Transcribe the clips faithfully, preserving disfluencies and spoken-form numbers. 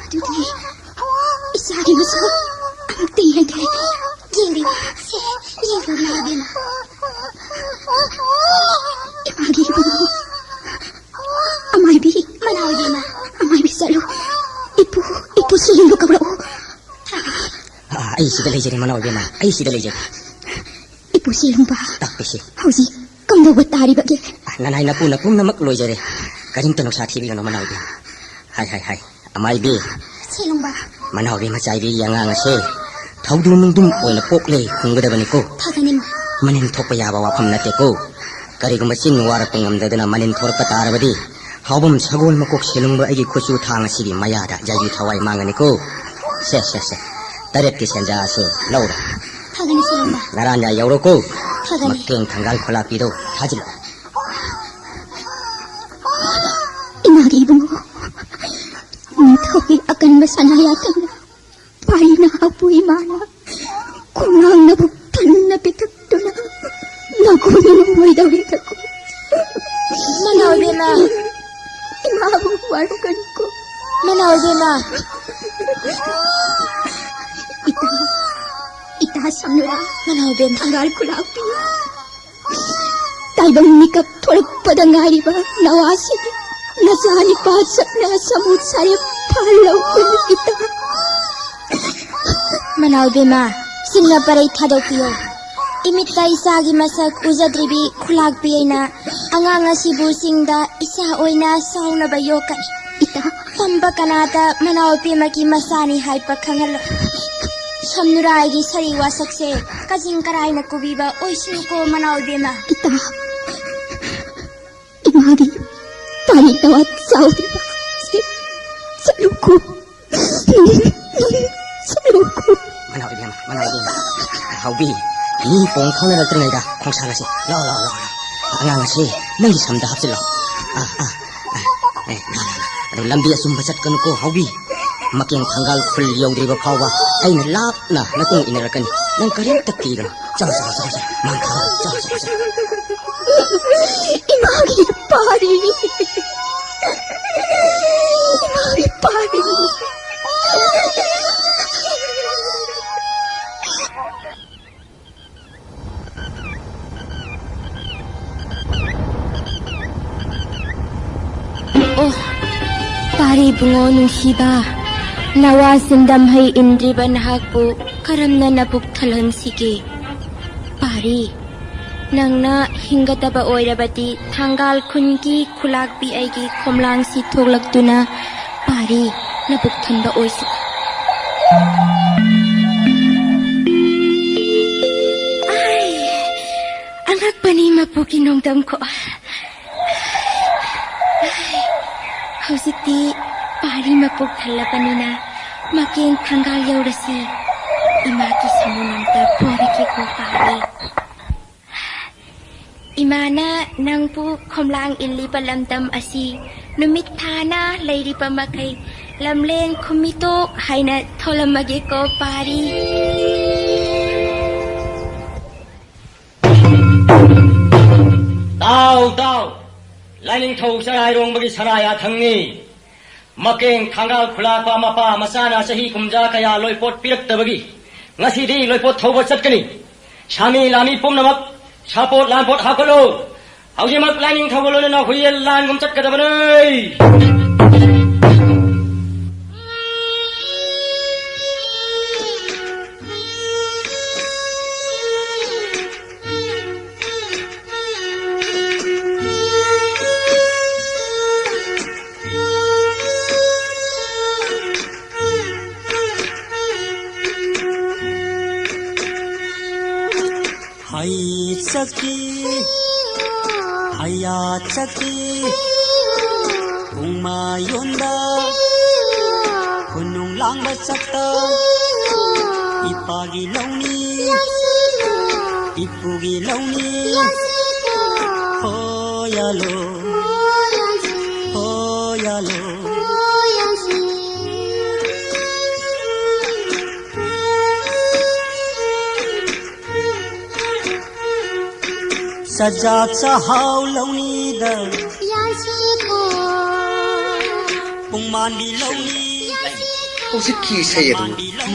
ꯑꯗꯨꯗꯤ ꯏꯆꯥꯒꯤ ꯃꯁꯛ ꯑꯃꯨꯛꯇ ꯌꯦꯡꯒꯦ꯫ ꯌꯦꯡꯕꯤꯌꯨ, ꯁꯦ, ꯌꯦꯡꯕꯤꯌꯨ, ꯃꯅꯥꯎ ꯏꯕꯦꯝꯃ꯫ ꯏꯃꯥꯒꯤ ꯏꯕꯨꯡꯉꯣ꯫ ꯑꯃꯥꯏꯕꯤ꯫ ꯃꯅꯥꯎ ꯏꯕꯦꯝꯃ꯫ ꯑꯃꯥꯏꯕꯤ ꯆꯠꯂꯨ꯫ ꯏꯄꯨ, ꯏꯄꯨ ꯁꯤꯂꯤꯡꯕꯨ ꯀꯧꯔꯛꯎ꯫ ꯑꯥ, ꯑꯩ ꯁꯤꯗ ꯂꯩꯖꯔꯦ, ꯃꯅꯥꯎ ꯏꯕꯦꯝꯃ, ꯑꯩ ꯁꯤꯗ ꯂꯩꯖꯔꯦ꯫ ꯏꯄꯨ ꯁꯤꯂꯤꯡꯕ꯫ ꯇꯥꯛꯄꯤꯁꯤ꯫ ꯍꯧꯖꯤꯛ ꯀꯝꯗꯧꯕ ꯇꯥꯔꯤꯕꯒꯦ? ꯑꯥ, ꯅꯅꯥꯏ ꯅꯄꯨ ꯅꯄꯨꯝꯅꯃꯛ ꯂꯣꯏꯖꯔꯦ꯫ ꯀꯔꯤꯝꯇ ꯅꯨꯡꯁꯥ ꯊꯤꯕꯤꯒꯅꯨ, ꯃꯅꯥꯎ ꯏꯕꯦꯝꯃ꯫ ꯍꯥꯏ, ꯍꯥꯏ, ꯍꯥꯏ꯫ ꯑꯃꯥꯏꯕꯤ꯫ ꯁꯤꯂꯤꯡꯕ꯫ ꯃꯅꯥꯎ ꯏꯕꯦꯝꯃ ꯆꯥꯏꯕꯤꯒꯤ ꯑꯉꯥꯡ ꯑꯁꯦ ꯊꯧꯗꯨ ꯅꯨꯡꯗꯨꯝ ꯑꯣꯏꯅ ꯄꯣꯛꯂꯦ ꯈꯨꯝꯒꯗꯕꯅꯤꯀꯣ꯫ ꯐꯒꯅꯤ, ꯏꯃꯥ꯫ ꯃꯅꯤꯟ ꯊꯣꯛꯄ ꯌꯥꯕ ꯋꯥꯐꯝ ꯅꯠꯇꯦꯀꯣ꯫ ꯀꯔꯤꯒꯨꯝꯕ ꯆꯤꯟ ꯋꯥꯔꯛꯄ ꯉꯝꯗꯗꯨꯅ ꯃꯅꯤꯟ ꯊꯣꯔꯛꯄ ꯇꯥꯔꯕꯗꯤ, ꯍꯥꯎꯕꯝ ꯁꯒꯣꯜ ꯃꯀꯣꯛ ꯁꯤꯂꯨꯡꯕ ꯑꯩꯒꯤ ꯈꯨꯠꯁꯨ ꯊꯥꯡ ꯑꯁꯤꯒꯤ ꯃꯌꯥꯗ ꯌꯥꯏꯕꯤ ꯊꯋꯥꯏ ꯃꯥꯡꯒꯅꯤꯀꯣ꯫ ꯁꯦ, ꯁꯦ, ꯁꯦ꯫ ꯇꯔꯦꯠꯀꯤ ꯁꯦꯟꯖꯥ ꯑꯁꯤ ꯂꯧꯔꯣ꯫ ꯐꯒꯅꯤ, ꯁꯤꯂꯤꯡꯕ꯫ ꯅꯔꯥꯟ ꯌꯥꯏ ꯌꯧꯔꯣꯀꯣ꯫ ꯐꯒꯅꯤ꯫ ꯃꯀꯦꯡ ꯊꯪꯒꯥꯜ ꯈꯨꯂꯥꯛꯄꯤꯗꯣ ꯊꯥꯖꯤꯜꯂꯣ꯫ ꯏꯃꯥꯒꯤ ꯏꯕꯨꯡꯉꯣ, ꯅꯤꯡꯊꯧꯒꯤ ꯑꯀꯟꯕ ꯁꯅꯥ ꯌꯥꯊꯪꯅ ꯄꯥꯔꯤ ꯅꯍꯥꯛꯄꯨ ꯏꯃꯥꯅ ꯈꯣꯡꯅꯥꯡꯅꯕꯨ ꯊꯟꯅ ꯄꯤꯊꯛꯇꯨꯅ ꯃꯒꯨꯟ ꯃꯣꯏꯗꯧꯔꯤꯗꯀꯣ꯫ ꯃꯅꯥꯎ ꯏꯕꯦꯝꯃ꯫ ꯏꯃꯥꯕꯨ ꯋꯥꯔꯧꯒꯅꯨꯀꯣ꯫ ꯃꯅꯥꯎ ꯏꯕꯦꯝꯃ꯫ ꯏꯇꯥ, ꯏꯇꯥ ꯁꯝꯅꯨꯔꯥ꯫ ꯃꯅꯥꯎ ꯏꯕꯦꯝꯃ꯫ ꯊꯪꯒꯥꯜ ꯈꯨꯂꯥꯛꯄꯤ꯫ ꯇꯥꯏꯕꯪ ꯃꯤꯀꯞ ꯊꯣꯛꯂꯛꯄꯗ ꯉꯥꯏꯔꯤꯕ ꯅꯋꯥꯁꯤ ꯅꯆꯥ ꯅꯤꯄꯥ ꯁꯛꯅ ꯁꯃꯨ ꯁꯥꯔꯦꯞ ꯐꯥꯍꯜꯂꯧ ꯏꯇꯥ꯫ ꯃꯅꯥꯎ ꯏꯕꯦꯝꯃ, ꯆꯤꯡꯅ ꯄꯔꯩ ꯊꯥꯗꯣꯛꯄꯤꯌꯣ꯫ ꯏꯃꯤꯠꯇ ꯏꯆꯥꯒꯤ ꯃꯁꯛ ꯎꯖꯗ꯭ꯔꯤꯕꯤ ꯈꯨꯂꯥꯛꯄꯤ ꯑꯩꯅ ꯑꯉꯥꯡ ꯑꯁꯤꯕꯨ ꯆꯤꯡꯗ ꯏꯆꯥ ꯑꯣꯏꯅ ꯆꯥꯎꯅꯕ ꯌꯣꯛꯀꯅꯤ꯫ ꯏꯇꯥ꯫ ꯇꯝꯕ ꯀꯅꯥꯗ ꯃꯅꯥꯎ ꯏꯕꯦꯝꯃꯒꯤ ꯃꯆꯥꯅꯤ ꯍꯥꯏꯕ ꯈꯪꯍꯜꯂꯣ꯫ ꯁꯝꯅꯨꯔꯥꯒꯤ ꯁꯔꯤ ꯋꯥꯁꯛꯁꯦ ꯀꯖꯤꯡ ꯀꯔꯥꯏꯅ ꯀꯨꯕꯤꯕ ꯑꯣꯏꯁꯅꯨꯀꯣ ꯃꯅꯥꯎ ꯏꯕꯦꯝꯃ꯫ ꯏꯇꯥ, ꯏꯃꯥꯒꯤ ꯄꯥꯂꯤ ꯅꯋꯥ ꯆꯥꯎꯗ꯭ꯔꯤꯕ ꯁꯤ ꯆꯠꯂꯨꯀꯣ꯫ ꯆꯠꯂꯨꯀꯣ꯫ ꯃꯅꯥꯎ ꯏꯕꯦꯝꯃ, ꯃꯅꯥꯎ ꯏꯕꯦꯝꯃ꯫ ꯍꯥꯎꯕꯤ, ꯃꯤ ꯄꯣꯡ ꯈꯪꯅꯔꯛꯇ꯭ꯔꯤꯉꯩꯗ ꯈꯣꯡꯁꯥꯜ ꯑꯁꯤ ꯂꯥꯎ, ꯂꯥꯎ, ꯂꯥꯎ, ꯂꯥꯎ꯫ ꯑꯉꯥꯡ ꯑꯁꯤ ꯅꯪꯒꯤ ꯁꯝꯗ ꯍꯥꯞꯆꯤꯜꯂꯣ꯫ ꯑꯥ, ꯑꯥ, ꯑꯥ, ꯑꯦ, ꯂꯥꯎ, ꯂꯥꯎ, ꯂꯥꯎ꯫ ꯑꯗꯨ ꯂꯝꯕꯤ ꯑꯆꯨꯝꯕ ꯆꯠꯀꯅꯨꯀꯣ, ꯍꯥꯎꯕꯤ꯫ ꯃꯀꯦꯡ ꯊꯪꯒꯥꯜ ꯈꯨꯜ ꯌꯧꯗ꯭ꯔꯤꯕ ꯐꯥꯎꯕ ꯑꯩꯅ ꯂꯥꯞꯅ ꯅꯇꯨꯡ ꯏꯟꯅꯔꯛꯀꯅꯤ꯫ ꯅꯪ ꯀꯔꯤꯝꯇ ꯀꯤꯒꯅꯨ꯫ ꯆꯠꯂꯣ, ꯆꯠꯂꯣ, ꯆꯠꯂꯣ, ꯆꯠꯂꯣ꯫ ꯃꯥꯡ ꯊꯥꯔꯣ, ꯆꯠꯂꯣ, ꯆꯠꯂꯣ, ꯆꯠꯂꯣ꯫ ꯏꯃꯥꯒꯤ ꯄꯥꯔꯤ꯫ ꯏꯃꯥ, ꯑꯣ, ꯄꯥꯔꯤ ꯏꯕꯨꯡꯉꯣ ꯅꯨꯡꯁꯤꯕ, ꯅꯋꯥ ꯁꯤꯟꯗꯝ ꯍꯩ ꯏꯟꯗ꯭ꯔꯤꯕ ꯅꯍꯥꯛꯄꯨ ꯀꯔꯝꯅ ꯅꯕꯨꯛ ꯊꯜꯍꯟꯁꯤꯒꯦ? ꯄꯥꯔꯤ, ꯅꯪꯅ ꯍꯤꯡꯒꯗꯕ ꯑꯣꯏꯔꯕꯗꯤ ꯊꯥꯡꯒꯥꯜ ꯈꯨꯟꯒꯤ ꯈꯨꯂꯥꯛꯄꯤ ꯑꯩꯒꯤ ꯈꯣꯝꯂꯥꯡꯁꯤ ꯊꯣꯛꯂꯛꯇꯨꯅ ꯄꯥꯔꯤ ꯅꯕꯨꯛ ꯊꯟꯕ ꯑꯣꯏꯁꯤ꯫ ꯑꯥꯏ, ꯑꯉꯛꯄꯅꯤ ꯃꯄꯨꯒꯤ ꯅꯣꯡꯗꯝ ꯈꯣ꯫ ꯍꯧꯖꯤꯛꯇꯤ ꯄꯥꯔꯤ ꯃꯄꯨꯛ ꯊꯜꯂꯕꯅꯤꯅ ꯃꯀꯦꯡ ꯊꯥꯡꯒꯥꯜ ꯌꯧꯔꯁꯤ꯫ ꯏꯃꯥꯒꯤ ꯁꯥꯃꯨ ꯅꯝꯇ ꯄꯣꯔꯒꯦꯀꯣ ꯄꯥꯔꯤ꯫ ꯏꯃꯥꯅ ꯅꯪꯕꯨ ꯈꯣꯝꯂꯥꯡ ꯏꯜꯂꯤꯕ ꯂꯝꯗꯝ ꯑꯁꯤ ꯅꯨꯃꯤꯠ ꯊꯥꯅ ꯂꯩꯔꯤꯕ ꯃꯈꯩ ꯂꯝꯂꯦꯟ ꯈꯨꯃꯤꯇꯣꯛ ꯍꯥꯏꯅ ꯊꯣꯜꯂꯝꯃꯒꯦꯀꯣ ꯄꯥꯔꯤ꯫ ꯇꯥꯎ, ꯇꯥꯎ! ꯂꯥꯏꯅꯤꯡꯊꯧ ꯆꯔꯥꯏꯔꯣꯡꯕꯒꯤ ꯁꯅꯥ ꯌꯥꯊꯪꯅꯤ꯫ ꯃꯀꯦꯡ ꯊꯥꯡꯒꯥꯜ ꯈꯨꯂꯥꯛꯄ ꯃꯄꯥ ꯃꯆꯥꯅ ꯆꯍꯤ ꯀꯨꯝꯖꯥ ꯀꯌꯥ ꯂꯣꯏꯄꯣꯠ ꯄꯤꯔꯛꯇꯕꯒꯤ ꯉꯁꯤꯗꯤ ꯂꯣꯏꯄꯣꯠ ꯊꯧꯕ ꯆꯠꯀꯅꯤ꯫ ꯁꯥꯃꯤ ꯂꯥꯃꯤ ꯄꯨꯝꯅꯃꯛ ꯁꯥꯄꯣꯠ ꯂꯥꯟꯄꯣꯠ ꯍꯥꯞꯀꯠꯂꯨ꯫ ꯍꯧꯖꯤꯛꯃꯛ ꯂꯥꯏꯅꯤꯡꯊꯧꯒ ꯂꯣꯏꯅꯅ ꯍꯨꯏꯌꯦꯟ ꯂꯥꯟꯒꯨꯝ ꯆꯠꯀꯗꯕꯅꯤ꯫ ꯍꯩ ꯆꯠꯈꯤ, ꯍꯩꯌꯥ ꯆꯠꯈꯤ, ꯄꯨꯡꯃꯥ ꯌꯣꯟꯗ ꯈꯨꯅꯨꯡ ꯂꯥꯡꯕ ꯆꯠꯇ꯫ ꯏꯄꯥꯒꯤ ꯂꯧꯅꯤ, ꯏꯄꯨꯒꯤ ꯂꯧꯅꯤ, ꯍꯣꯌꯥꯂꯣ, ꯍꯣꯌꯥꯂꯣ꯫ ꯆꯥꯖꯥ ꯆꯥꯍꯥꯎ ꯂꯧꯅꯤꯗ ꯌꯥꯁꯤꯀꯣ꯫ ꯍꯧꯖꯤꯛꯀꯤ ꯏꯁꯩ ꯑꯗꯨ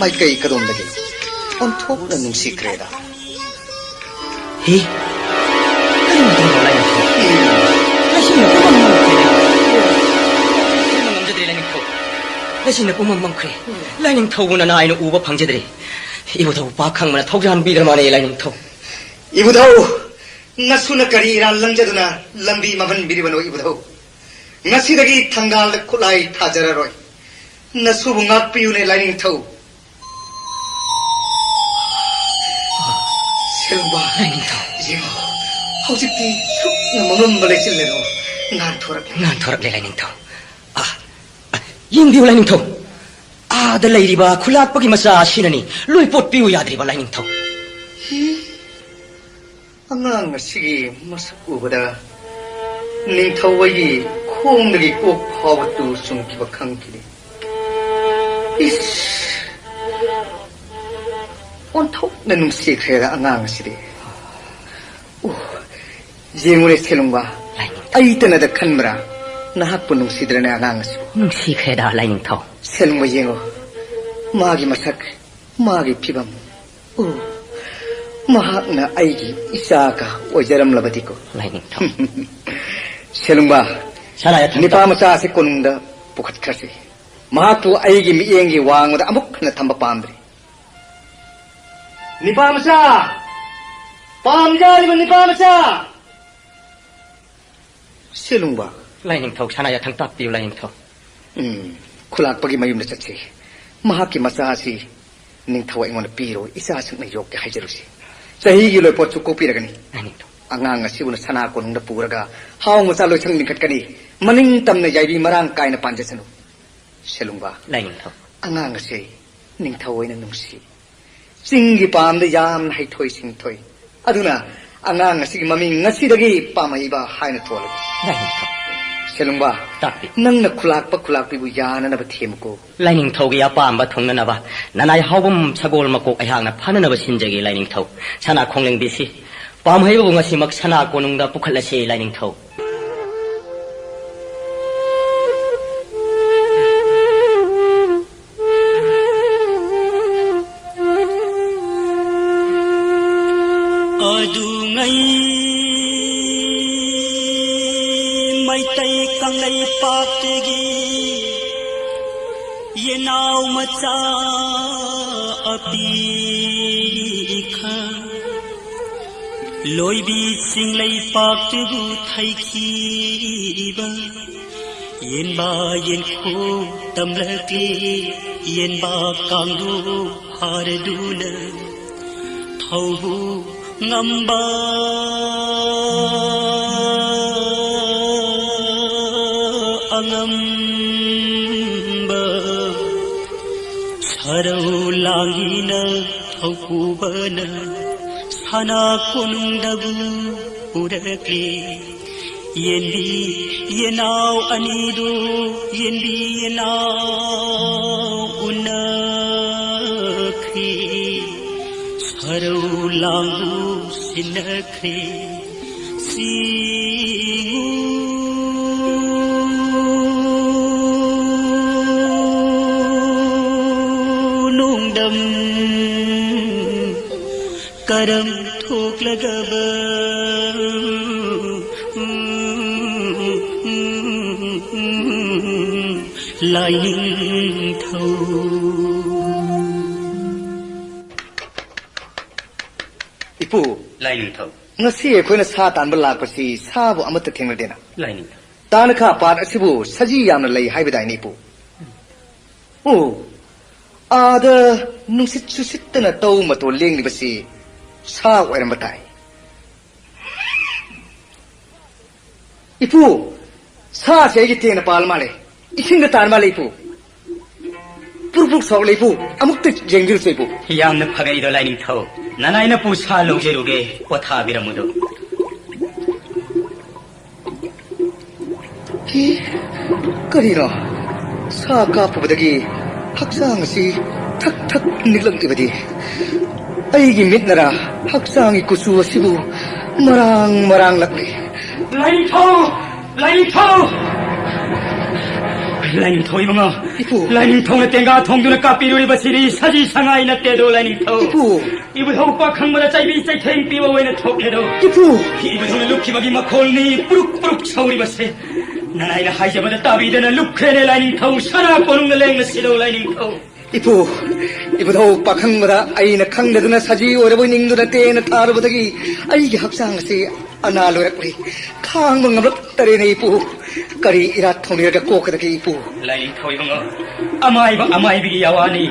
ꯃꯥꯏꯀꯩ ꯀꯗꯣꯝꯗꯒꯤ ꯑꯣꯟꯊꯣꯛꯅ ꯅꯨꯡꯁꯤꯈ꯭ꯔꯦꯗ꯫ ꯍꯤ? ꯀꯔꯤꯅꯣ ꯇꯧꯔꯤꯕ ꯂꯥꯏꯅꯤꯡꯊꯧ? ꯂꯩꯆꯤꯟꯅ ꯄꯨꯝꯃꯝ ꯃꯝꯈ꯭ꯔꯦ꯫ ꯈꯪꯕ ꯉꯝꯖꯗ꯭ꯔꯦ ꯂꯥꯏꯅꯤꯡꯊꯧ꯫ ꯂꯩꯆꯤꯟꯅ ꯄꯨꯝꯃꯝ ꯃꯝꯈ꯭ꯔꯦ꯫ ꯂꯥꯏꯅꯤꯡꯊꯧꯕꯨ ꯅꯅꯥꯏꯅ ꯎꯕ ꯐꯪꯖꯗ꯭ꯔꯦ꯫ ꯏꯕꯨꯙꯧ ꯄꯥꯛ ꯈꯪꯕꯅ ꯊꯧꯖꯥꯟꯕꯤꯗ꯭ꯔ ꯃꯥꯜꯂꯦ ꯂꯥꯏꯅꯤꯡꯊꯧ꯫ ꯏꯕꯨꯙꯧ, ꯅꯁꯨꯅ ꯀꯔꯤ ꯏꯔꯥꯟ ꯂꯪꯖꯗꯨꯅ ꯂꯝꯕꯤ ꯃꯝꯍꯟꯕꯤꯔꯤꯕꯅꯣ ꯏꯕꯨꯙꯧ? ꯉꯁꯤꯗꯒꯤ ꯊꯪꯒꯥꯜꯗ ꯈꯨꯠꯂꯥꯏ ꯊꯥꯖꯔꯔꯣꯏ꯫ ꯅꯁꯨꯕꯨ ꯉꯥꯛꯄꯤꯌꯨꯅꯦ ꯂꯥꯏꯅꯤꯡꯊꯧ꯫ ꯁꯦꯜꯕ, ꯂꯥꯏꯅꯤꯡꯊꯧ꯫ ꯌꯦꯡꯉꯣ, ꯍꯧꯖꯤꯛꯇꯤ ꯁꯨꯞꯅ ꯃꯝꯂꯝꯕ ꯂꯩꯆꯤꯜꯂꯦꯗꯣ ꯉꯥꯟꯊꯣꯔꯛꯂꯦ꯫ ꯉꯥꯟꯊꯣꯔꯛꯂꯦ ꯂꯥꯏꯅꯤꯡꯊꯧ꯫ ꯑꯥ, ꯑꯥ, ꯌꯦꯡꯕꯤꯌꯨ ꯂꯥꯏꯅꯤꯡꯊꯧ꯫ ꯑꯥꯗ ꯂꯩꯔꯤꯕ ꯈꯨꯂꯥꯛꯄꯒꯤ ꯃꯆꯥ ꯑꯁꯤꯅꯅꯤ ꯂꯣꯏ ꯄꯣꯠꯄꯤꯌꯨ ꯌꯥꯗ꯭ꯔꯤꯕ ꯂꯥꯏꯅꯤꯡꯊꯧ꯫ ꯍꯤ? ꯑꯉꯥꯡ ꯑꯁꯤꯒꯤ ꯃꯁꯛ ꯎꯕꯗ ꯅꯤꯡꯊꯧ ꯑꯩꯒꯤ ꯈꯣꯡꯗꯒꯤ ꯀꯣꯛ ꯐꯥꯎꯕ ꯇꯨ ꯆꯨꯡꯈꯤꯕ ꯈꯪꯈꯤꯗꯦ꯫ ꯏꯁ! ꯑꯣꯟꯊꯣꯛꯅ ꯅꯨꯡꯁꯤꯈ꯭ꯔꯦꯗ ꯑꯉꯥꯡ ꯑꯁꯤꯗꯤ꯫ ꯑꯣ, ꯌꯦꯡꯉꯨꯅꯦ ꯁꯦꯂꯨꯡꯕ, ꯂꯥꯏꯅꯤꯡꯊꯧ꯫ ꯑꯩꯇꯅꯗ ꯈꯟꯕ꯭ꯔꯥ? ꯅꯍꯥꯛꯄꯨ ꯅꯨꯡꯁꯤꯗ꯭ꯔꯅꯦ ꯑꯉꯥꯡ ꯑꯁꯤꯕꯨ? ꯅꯨꯡꯁꯤꯈ꯭ꯔꯦꯗ ꯂꯥꯏꯅꯤꯡꯊꯧ꯫ ꯁꯦꯂꯨꯡꯕ ꯌꯦꯡꯉꯨ, ꯃꯥꯒꯤ ꯃꯁꯛ, ꯃꯥꯒꯤ ꯐꯤꯕꯝ꯫ ꯑꯣ, ꯃꯍꯥꯛꯅ ꯑꯩꯒꯤ ꯏꯆꯥꯒ ꯑꯣꯏꯖꯔꯝꯂꯕꯗꯤꯀꯣ꯫ ꯂꯥꯏꯅꯤꯡꯊꯧ꯫ ꯁꯦꯂꯨꯡꯕ, ꯁꯅꯥ ꯌꯥꯊꯪ ꯅꯤꯄꯥ ꯇꯧ꯫ ꯃꯆꯥ ꯑꯁꯤ ꯀꯣꯅꯨꯡꯗ ꯄꯨꯈꯠꯈ꯭ꯔꯁꯤ꯫ ꯃꯍꯥꯛꯄꯨ ꯑꯩꯒꯤ ꯃꯤꯠꯌꯦꯡꯒꯤ ꯋꯥꯡꯃꯗ ꯑꯃꯨꯛ ꯍꯟꯅ ꯊꯝꯕ ꯄꯥꯝꯗ꯭ꯔꯦ꯫ ꯅꯤꯄꯥ ꯃꯆꯥ! ꯄꯥꯝꯖꯔꯤꯕ ꯅꯤꯄꯥ ꯃꯆꯥ! ꯁꯦꯂꯨꯡꯕ꯫ ꯂꯥꯏꯅꯤꯡꯊꯧ, ꯁꯅꯥ ꯌꯥꯊꯪ ꯇꯥꯛꯄꯤꯌꯨ, ꯂꯥꯏꯅꯤꯡꯊꯧ꯫ ꯎꯝ, ꯈꯨꯂꯥꯛꯄꯒꯤ ꯃꯌꯨꯝꯗ ꯆꯠꯁꯤ꯫ ꯃꯍꯥꯛꯀꯤ ꯃꯆꯥ ꯑꯁꯤ ꯅꯤꯡꯊꯧ ꯑꯩꯉꯣꯟꯗ ꯄꯤꯔꯣ, ꯏꯆꯥꯁꯤꯡꯅ ꯌꯣꯛꯀꯦ ꯍꯥꯏꯖꯔꯨꯁꯤ꯫ ꯆꯍꯤꯒꯤ ꯂꯣꯏꯄꯣꯠꯁꯨ ꯀꯣꯛꯄꯤꯔꯒꯅꯤ꯫ ꯂꯥꯏꯅꯤꯡꯊꯧ꯫ ꯑꯉꯥꯡ ꯑꯁꯤꯕꯨꯅ ꯁꯅꯥ ꯀꯣꯅꯨꯡꯗ ꯄꯨꯔꯒ ꯍꯥꯎ ꯃꯆꯥ ꯂꯣꯏꯁꯪ ꯂꯤꯡꯈꯠꯀꯅꯤ꯫ ꯃꯅꯤꯡ ꯇꯝꯅ ꯌꯥꯏꯕꯤ ꯃꯔꯥꯡ ꯀꯥꯏꯅ ꯄꯥꯟꯖꯁꯅꯨ꯫ ꯁꯦꯂꯨꯡꯕ꯫ ꯂꯥꯏꯅꯤꯡꯊꯧ꯫ ꯑꯉꯥꯡ ꯑꯁꯤ ꯅꯤꯡꯊꯧ ꯑꯣꯏꯅ ꯅꯨꯡꯁꯤ꯫ ꯆꯤꯡꯒꯤ ꯄꯥꯝꯗ ꯌꯥꯝꯅ ꯍꯩꯊꯣꯏ ꯁꯤꯡꯊꯣꯏ꯫ ꯑꯗꯨꯅ ꯑꯉꯥꯡ ꯑꯁꯤꯒꯤ ꯃꯃꯤꯡ ꯉꯁꯤꯗꯒꯤ ꯄꯥꯝꯍꯩꯕ ꯍꯥꯏꯅ ꯊꯣꯜꯂꯒꯦ꯫ ꯂꯥꯏꯅꯤꯡꯊꯧ꯫ ꯁꯦꯂꯨꯡꯕ, ꯇꯥꯛꯄꯤ꯫ ꯅꯪꯅ ꯈꯨꯂꯥꯛꯄ ꯈꯨꯂꯥꯛꯄꯤꯕꯨ ꯌꯥꯅꯅꯕ ꯊꯦꯝꯃꯨꯀꯣ꯫ ꯂꯥꯏꯅꯤꯡꯊꯧꯒꯤ ꯑꯄꯥꯝꯕ ꯊꯨꯡꯅꯅꯕ ꯅꯅꯥꯏ ꯍꯥꯎꯕꯝ ꯁꯒꯣꯜ ꯃꯀꯣꯛ ꯑꯩꯍꯥꯛꯅ ꯐꯥꯅꯅꯕ ꯁꯤꯟꯖꯒꯦ ꯂꯥꯏꯅꯤꯡꯊꯧ꯫ ꯁꯅꯥ ꯈꯣꯡꯂꯦꯡꯕꯤꯁꯤ ꯄꯥꯝꯍꯩꯕꯕꯨ ꯉꯁꯤꯃꯛ ꯁꯅꯥ ꯀꯣꯅꯨꯡꯗ ꯄꯨꯈꯠꯂꯁꯤ ꯂꯥꯏꯅꯤꯡꯊꯧ꯫ ꯌꯦꯅꯥꯎ ꯃꯆꯥ ꯑꯄꯤꯛꯈ ꯂꯣꯏꯕꯤꯁꯤꯡ ꯂꯩꯄꯥꯛꯇꯨꯕꯨ ꯊꯩꯈꯤꯕ ꯌꯦꯟꯕ ꯌꯦꯟꯈꯣ ꯇꯝꯂꯛꯂꯤ꯫ ꯌꯦꯟꯕ ꯀꯥꯡꯂꯨꯞ ꯍꯥꯔꯗꯨꯅ ꯊꯧꯕꯨ ꯉꯝꯕ ꯑꯉꯝꯕ ꯁꯔꯧ ꯂꯥꯡꯒꯤꯅ ꯊꯧꯄꯨꯕꯅ ꯁꯅꯥ ꯀꯣꯅꯨꯡꯗꯕꯨ ꯄꯨꯔꯛꯂꯦ꯫ ꯌꯦꯟꯕꯤ ꯌꯦꯅꯥꯎ ꯑꯅꯤꯗꯨ ꯌꯦꯟꯕꯤ ꯌꯦꯅꯥꯎ ꯎꯅꯈ꯭ꯔꯦ꯫ ꯁꯔꯧ ꯂꯥꯡꯕꯨ ꯁꯤꯟꯅꯈ꯭ꯔꯦ꯫ ꯆꯤꯡꯉꯨ ꯅꯣꯡꯗꯝ ꯀꯔꯝ ꯊꯣꯛꯂꯒꯕ ꯂꯥꯏꯅꯤꯡꯊꯧ꯫ ꯏꯄꯨ, ꯂꯥꯏꯅꯤꯡꯊꯧ꯫ ꯉꯁꯤ ꯑꯩꯈꯣꯏꯅ ꯁꯥ ꯇꯥꯟꯕ ꯂꯥꯛꯄꯁꯤ ꯁꯥꯕꯨ ꯑꯃꯠꯇ ꯊꯦꯡꯅꯗꯦꯅ꯫ ꯂꯥꯏꯅꯤꯡꯊꯧ꯫ ꯇꯥꯅꯈꯥ ꯄꯥꯠ ꯑꯁꯤꯕꯨ ꯁꯖꯤ ꯌꯥꯝꯅ ꯂꯩ ꯍꯥꯏꯕꯗꯥꯏꯅꯦ, ꯏꯄꯨ? ꯑꯣ, ꯑꯥꯗ ꯅꯨꯡꯁꯤꯠ ꯁꯨꯁꯤꯠꯇꯅ ꯇꯧ ꯃꯇꯣꯜ ꯂꯦꯡꯂꯤꯕꯁꯤ ꯁꯥ ꯑꯣꯏꯔꯝꯕ ꯇꯥꯏ꯫ ꯏꯄꯨ, ꯁꯥꯁꯦ ꯑꯩꯒꯤ ꯇꯦꯟꯅ ꯄꯥꯜ ꯃꯥꯜꯂꯦ꯫ ꯏꯁꯤꯡꯗ ꯇꯥꯟ ꯃꯥꯜꯂꯦ, ꯏꯄꯨ꯫ ꯄꯨꯔꯨꯛ ꯄꯨꯔꯨꯛ ꯁꯧꯔꯛꯂꯦ, ꯏꯄꯨ꯫ ꯑꯃꯨꯛꯇ ꯌꯦꯡꯕꯤꯔꯨꯁꯦ, ꯏꯄꯨ꯫ ꯌꯥꯝꯅ ꯐꯒꯅꯤꯗꯣ, ꯂꯥꯏꯅꯤꯡꯊꯧ꯫ ꯅꯅꯥꯏꯅ ꯄꯨ ꯁꯥ ꯂꯧꯖꯔꯨꯒꯦ, ꯄꯣꯊꯥꯕꯤꯔꯝꯃꯨꯗꯣ꯫ ꯏ, ꯀꯔꯤꯅꯣ? ꯁꯥ ꯀꯥꯞꯄꯨꯕꯗꯒꯤ ꯍꯛꯆꯥꯡ ꯑꯁꯤ ꯊꯛ ꯊꯛ ꯅꯤꯛꯂꯛꯂꯤꯕꯗꯤ? ꯑꯩꯒꯤ ꯃꯤꯠꯅꯔꯥ ꯍꯛꯆꯥꯡꯒꯤ ꯀꯨꯆꯨ ꯑꯁꯤꯕꯨ ꯃꯔꯥꯡ ꯃꯔꯥꯡ ꯂꯛꯂꯤ? ꯂꯥꯏꯅꯤꯡꯊꯧ! ꯂꯥꯏꯅꯤꯡꯊꯧ! ꯂꯥꯏꯅꯤꯡꯊꯧ ꯏꯕꯨꯡꯉꯣ! ꯏꯄꯨ! ꯂꯥꯏꯅꯤꯡꯊꯧꯅ ꯇꯦꯡꯒꯥ ꯊꯣꯡꯗꯨꯅ ꯀꯥꯞꯄꯤꯔꯨꯔꯤꯕꯁꯤꯗꯤ ꯁꯖꯤ ꯁꯉꯥꯏ ꯅꯠꯇꯦꯗꯣ, ꯂꯥꯏꯅꯤꯡꯊꯧ! ꯏꯄꯨ! ꯏꯕꯨꯙꯧ ꯄꯥꯈꯪꯕꯗ ꯆꯩꯕꯤ ꯆꯩꯊꯦꯡ ꯄꯤꯕ ꯑꯣꯏꯅ ꯊꯣꯛꯂꯦꯗꯣ! ꯏꯄꯨ! ꯏꯕꯨꯙꯧꯅ ꯂꯨꯞꯈꯤꯕꯒꯤ ꯃꯈꯣꯜꯅꯤ ꯄꯨꯔꯨꯛ ꯄꯨꯔꯨꯛ ꯁꯧꯔꯤꯕꯁꯦ꯫ ꯅꯅꯥꯏꯅ ꯍꯥꯏꯖꯕꯗ ꯇꯥꯕꯤꯗꯅ ꯂꯨꯞꯈ꯭ꯔꯦꯅꯦ ꯂꯥꯏꯅꯤꯡꯊꯧ꯫ ꯁꯅꯥ ꯀꯣꯅꯨꯡꯗ ꯂꯦꯡꯅ ꯁꯤꯗꯧ ꯂꯥꯏꯅꯤꯡꯊꯧ꯫ ꯏꯄꯨ, ꯏꯕꯨꯙꯧ ꯄꯥꯈꯪꯕꯗ ꯑꯩꯅ ꯈꯪꯗꯗꯨꯅ ꯁꯖꯤ ꯑꯣꯏꯔꯕꯣꯏ ꯅꯤꯡꯗꯨꯅ ꯇꯦꯟꯅ ꯊꯥꯔꯨꯕꯗꯒꯤ ꯑꯩꯒꯤ ꯍꯛꯆꯥꯡ ꯑꯁꯤ ꯑꯅꯥ ꯂꯣꯏꯔꯛꯂꯦ꯫ ꯈꯥꯡꯕ ꯉꯝꯂꯛꯇꯔꯦꯅꯦ ꯏꯄꯨ꯫ ꯀꯔꯤ ꯏꯔꯥꯠ ꯊꯧꯅꯤꯔꯒ ꯀꯣꯛꯀꯗꯒꯦ ꯏꯄꯨ? ꯂꯥꯏꯅꯤꯡꯊꯧ ꯏꯕꯨꯡꯉꯣ, ꯑꯃꯥꯏꯕ ꯑꯃꯥꯏꯕꯤꯒꯤ ꯌꯥꯋꯥꯅꯤ꯫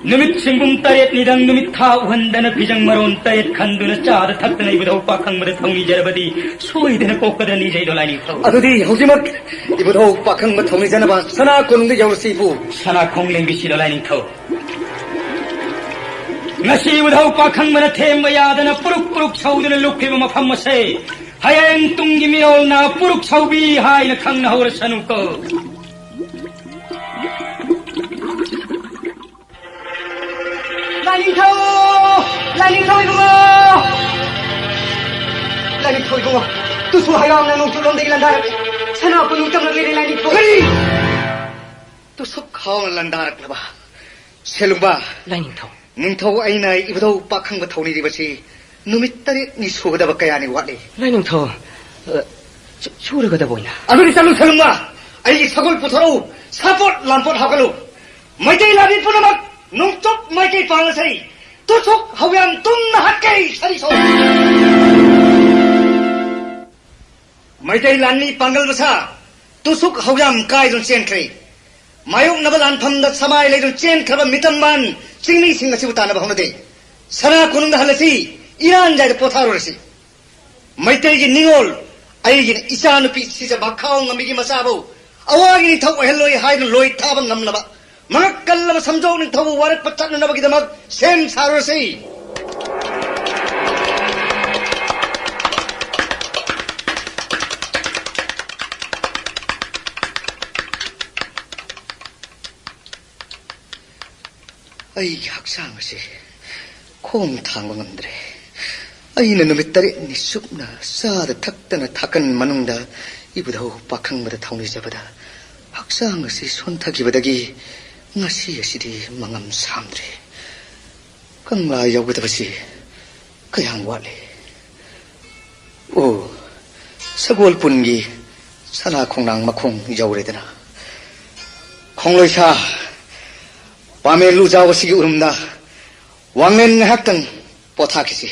ꯅꯨꯃꯤꯠ ꯁꯤꯡꯒꯨꯝ ꯇꯔꯦꯠꯅꯤꯗꯪ ꯅꯨꯃꯤꯠ ꯊꯥ ꯎꯍꯟꯗꯅ ꯐꯤꯖꯪ ꯃꯔꯣꯟ ꯇꯔꯦꯠ ꯈꯟꯗꯨꯅ ꯆꯥꯗ ꯊꯛꯇꯅ ꯏꯕꯨꯙꯧ ꯄꯥꯈꯪꯕꯗ ꯊꯧꯅꯤꯖꯔꯕꯗꯤ ꯁꯣꯏꯗꯅ ꯀꯣꯛꯀꯗ꯭ꯔꯅꯤ ꯏꯖꯩꯗꯣ ꯂꯥꯏꯅꯤꯡꯊꯧ꯫ ꯑꯗꯨꯗꯤ ꯍꯧꯖꯤꯛꯃꯛ ꯏꯕꯨꯙꯧ ꯄꯥꯈꯪꯕ ꯊꯧꯅꯤꯖꯅꯕ ꯁꯅꯥ ꯀꯣꯅꯨꯡꯗ ꯌꯧꯔꯁꯤ ꯏꯄꯨ꯫ ꯁꯅꯥ ꯈꯣꯡ ꯂꯦꯡꯕꯤꯁꯤꯗꯣ ꯂꯥꯏꯅꯤꯡꯊꯧ꯫ ꯉꯁꯤ ꯏꯕꯨꯙꯧ ꯄꯥꯈꯪꯕꯅ ꯊꯦꯝꯕ ꯌꯥꯗꯅ ꯄꯨꯔꯨꯛ ꯄꯨꯔꯨꯛ ꯁꯧꯗꯨꯅ ꯂꯨꯞꯈꯤꯕ ꯃꯐꯝ ꯑꯁꯦ ꯍꯌꯦꯡ ꯇꯨꯡꯒꯤ ꯃꯤꯔꯣꯜꯅ ꯄꯨꯔꯨꯛ ꯁꯧꯕꯤ ꯍꯥꯏꯅ ꯈꯪꯅꯍꯧꯔꯁꯅꯨꯀꯣ꯫ ꯂꯥꯏꯅꯤꯡꯊꯧ! ꯂꯥꯏꯅꯤꯡꯊꯧ ꯏꯕꯨꯡꯉꯣ! ꯂꯥꯏꯅꯤꯡꯊꯧ ꯏꯕꯨꯡꯉꯣ, ꯇꯨꯁꯨ ꯍꯩꯔꯥꯡꯅ ꯅꯣꯡꯆꯨꯞꯂꯣꯝꯗꯒꯤ ꯂꯥꯟꯗꯥꯔꯛꯂꯦ꯫ ꯁꯅꯥ ꯀꯣꯅꯨꯡ ꯆꯪꯂꯛꯂꯦꯅꯦ ꯂꯥꯏꯅꯤꯡꯊꯧ꯫ ꯀꯔꯤ? ꯇꯨꯁꯨꯛ ꯍꯥꯎꯅ ꯂꯥꯟꯗꯥꯔꯛꯂꯕ? ꯁꯦꯂꯨꯡꯕ꯫ ꯂꯥꯏꯅꯤꯡꯊꯧ꯫ ꯅꯤꯡꯊꯧ ꯑꯩꯅ ꯏꯕꯨꯙꯧ ꯄꯥꯈꯪꯕ ꯊꯧꯅꯤꯔꯤꯕꯁꯤ ꯅꯨꯃꯤꯠ ꯇꯔꯦꯠꯅꯤ ꯁꯨꯒꯗꯕ ꯀꯌꯥꯅꯤ ꯋꯥꯠꯂꯤ꯫ ꯂꯥꯏꯅꯤꯡꯊꯧ, ꯑ, ꯁꯨ-, ꯁꯨꯔꯒꯗꯕ ꯑꯣꯏꯅ꯫ ꯑꯗꯨꯗꯤ ꯆꯠꯂꯨ ꯁꯦꯂꯨꯡꯕ, ꯑꯩꯒꯤ ꯁꯒꯣꯜ ꯄꯨꯊꯣꯔꯛꯎ, ꯁꯥꯄꯣꯠ ꯂꯥꯟꯄꯣꯠ ꯍꯥꯞꯀꯠꯂꯨ꯫ ꯃꯩꯇꯩ ꯂꯥꯟꯃꯤ ꯄꯨꯝꯅꯃꯛ ꯅꯣꯡꯆꯨꯞ ꯃꯥꯏꯀꯩ ꯄꯥꯡꯂꯁꯤ꯫ ꯇꯨꯁꯨꯛ ꯍꯧꯌꯥꯝ ꯇꯨꯝꯅ ꯍꯥꯠꯀꯦ, ꯁꯔꯤ ꯁꯣꯏ꯫ ꯃꯩꯇꯩ ꯂꯥꯟꯃꯤ ꯄꯥꯡꯒꯜ ꯃꯁꯥ ꯇꯨꯁꯨꯛ ꯍꯧꯌꯥꯝ ꯀꯥꯏꯗꯨꯅ ꯆꯦꯟꯈ꯭ꯔꯦ꯫ ꯃꯥꯌꯣꯛꯅꯕ ꯂꯥꯟꯐꯝꯗ ꯁꯃꯥꯏ ꯂꯩꯗꯨꯅ ꯆꯦꯟꯈ꯭ꯔꯕ ꯃꯤꯇꯝꯕꯥꯟ ꯆꯤꯡꯃꯤꯁꯤꯡ ꯑꯁꯤꯕꯨ ꯇꯥꯟꯅꯕ ꯍꯧꯅꯗꯦ꯫ ꯁꯅꯥ ꯀꯣꯅꯨꯡꯗ ꯍꯜꯂꯁꯤ, ꯏꯔꯥꯟꯖꯥꯏꯗ ꯄꯣꯊꯥꯔꯨꯔꯁꯤ꯫ ꯃꯩꯇꯩꯒꯤ ꯅꯤꯉꯣꯜ, ꯑꯩꯒꯤ ꯏꯆꯥꯅꯨꯄꯤ ꯁꯤꯖ ꯃꯈꯥꯎ ꯉꯝꯕꯤꯒꯤ ꯃꯆꯥꯕꯨ ꯑꯋꯥꯒꯤ ꯅꯤꯡꯊꯧ ꯑꯣꯏꯍꯜꯂꯣꯏ ꯍꯥꯏꯗꯨꯅ ꯂꯣꯏ ꯊꯥꯕ ꯉꯝꯂꯕ ꯃꯉꯛ ꯀꯜꯂꯕ ꯁꯝꯖꯧ ꯅꯤꯡꯊꯧꯕꯨ ꯋꯥꯔꯛꯄ ꯆꯠꯅꯅꯕꯒꯤꯗꯃꯛ ꯁꯦꯝ ꯁꯥꯔꯨꯔꯁꯤ꯫ ꯑꯩꯒꯤ ꯍꯛꯆꯥꯡ ꯑꯁꯤ ꯈꯣꯡ ꯊꯥꯡꯕ ꯉꯝꯗ꯭ꯔꯦ꯫ ꯑꯩꯅ ꯅꯨꯃꯤꯠ ꯇꯔꯦꯠꯅꯤ ꯆꯨꯞꯅ ꯆꯥꯗ ꯊꯛꯇꯅ ꯊꯥꯀꯟ ꯃꯅꯨꯡꯗ ꯏꯕꯨꯙꯧ ꯄꯥꯈꯪꯕꯗ ꯊꯧꯅꯤꯖꯕꯗ ꯍꯛꯆꯥꯡ ꯑꯁꯤ ꯁꯣꯟꯊꯈꯤꯕꯗꯒꯤ ꯉꯁꯤ ꯑꯁꯤꯗꯤ ꯃꯉꯝ ꯁꯥꯝꯗ꯭ꯔꯦ꯫ ꯀꯪꯂꯥ ꯌꯧꯒꯗꯕꯁꯤ ꯀꯌꯥꯝ ꯋꯥꯠꯂꯤ? ꯑꯣ, ꯁꯒꯣꯜ ꯄꯨꯟꯒꯤ ꯁꯅꯥ ꯈꯣꯡꯅꯥꯡ ꯃꯈꯣꯡ ꯌꯧꯔꯦꯗꯅ꯫ ꯈꯣꯡꯂꯣꯏ ꯁꯥ, ꯄꯥꯃꯦꯜ ꯂꯨꯖꯥꯎ ꯑꯁꯤꯒꯤ ꯎꯔꯨꯝꯗ ꯋꯥꯡꯂꯦꯟ ꯉꯥꯏꯍꯥꯛꯇꯪ ꯄꯣꯊꯥꯈꯤꯁꯤ꯫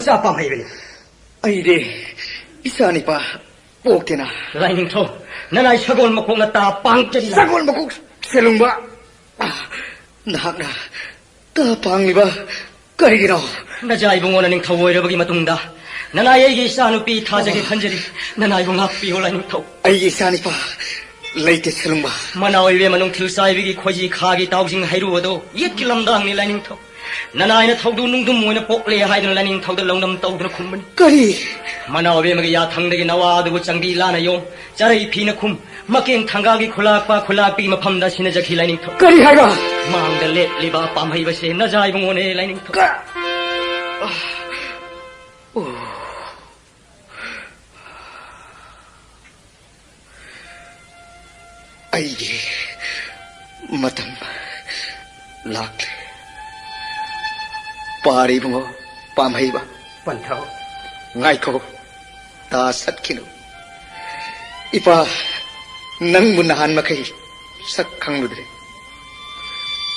ꯏꯆꯥ ꯄꯥꯝꯍꯩꯕꯅꯤ꯫ ꯑꯩꯗꯤ ꯏꯆꯥ ꯅꯤꯄꯥ ꯄꯣꯛꯇꯦꯅ꯫ ꯂꯥꯏꯅꯤꯡꯊꯧ, ꯅꯅꯥꯏ ꯁꯒꯣꯜ ꯃꯀꯣꯛꯅ ꯇꯥ ꯄꯥꯡ ꯀꯔꯤ? ꯁꯒꯣꯜ ꯃꯀꯣꯛ ꯁꯦꯂꯨꯡꯕ, ꯑꯥ, ꯅꯍꯥꯛꯅ ꯇꯥ ꯄꯥꯡꯂꯤꯕ ꯀꯔꯤꯒꯤꯅꯣ? ꯅꯖꯥ ꯏꯕꯨꯡꯉꯣꯅ ꯅꯤꯡꯊꯧ ꯑꯣꯏꯔꯕꯒꯤ ꯃꯇꯨꯡꯗ ꯅꯅꯥꯏ ꯑꯩꯒꯤ ꯏꯆꯥꯅꯨꯄꯤ ꯊꯥꯖꯒꯦ ꯈꯟꯖꯔꯤ꯫ ꯅꯅꯥꯏꯕꯨ ꯉꯥꯛꯄꯤꯌꯨ ꯂꯥꯏꯅꯤꯡꯊꯧ꯫ ꯑꯩꯒꯤ ꯏꯆꯥꯅꯤꯄꯥ ꯂꯩꯇꯦ ꯁꯦꯂꯨꯡꯕ꯫ ꯃꯅꯥꯎ ꯏꯕꯦꯝꯃ ꯅꯨꯡꯊꯤꯜ ꯆꯥꯏꯕꯤꯒꯤ ꯈꯣꯏꯖꯤ ꯈꯥꯒꯤ ꯇꯥꯎꯖꯤꯡ ꯍꯩꯔꯨ ꯑꯗꯣ ꯌꯦꯠꯀꯤ ꯂꯝꯗꯥꯡꯅꯤ ꯂꯥꯏꯅꯤꯡꯊꯧ꯫ ꯅꯅꯥꯏꯅ ꯊꯧꯗꯨ ꯅꯨꯡꯗꯨꯝ ꯑꯣꯏꯅ ꯄꯣꯛꯂꯦ ꯍꯥꯏꯗꯨꯅ ꯂꯥꯏꯅꯤꯡꯊꯧꯗ ꯂꯧꯅꯝ ꯇꯧꯗꯨꯅ ꯈꯨꯝꯕꯅꯤ꯫ ꯀꯔꯤ? ꯃꯅꯥꯎ ꯏꯕꯦꯝꯃꯒꯤ ꯌꯥꯊꯪꯗꯒꯤ ꯅꯋꯥ ꯑꯗꯨꯕꯨ ꯆꯪꯕꯤ ꯂꯥꯅ ꯌꯣꯝ, ꯆꯔꯩ ꯐꯤꯅ ꯈꯨꯝ, ꯃꯀꯦꯡ ꯊꯪꯒꯥꯒꯤ ꯈꯨꯂꯥꯛꯄ ꯈꯨꯂꯥꯛꯄꯤ ꯃꯐꯝꯗ ꯁꯤꯟꯅꯖꯈꯤ ꯂꯥꯏꯅꯤꯡꯊꯧ꯫ ꯀꯔꯤ ꯍꯥꯏꯕ? ꯃꯥꯡꯗ ꯂꯦꯞꯂꯤꯕ ꯄꯥꯝꯍꯩꯕꯁꯦ ꯅꯖꯥ ꯏꯕꯨꯡꯉꯣꯅꯦ ꯂꯥꯏꯅꯤꯡꯊꯧ꯫ ꯀ- ꯑꯣ꯫ ꯑꯩꯒꯤ ꯃꯇꯝ ꯂꯥꯛꯂꯦ꯫ ꯄꯥꯔꯤ ꯏꯕꯨꯡꯉꯣ ꯄꯥꯝꯍꯩꯕ꯫ ꯄꯟꯊꯧ꯫ ꯉꯥꯏꯈꯣ, ꯇꯥ ꯆꯠꯈꯤꯅꯨ꯫ ꯏꯄꯥ, ꯅꯪꯕꯨ ꯅꯍꯥꯟ ꯃꯈꯩ ꯁꯛ ꯈꯪꯂꯨꯗ꯭ꯔꯦ꯫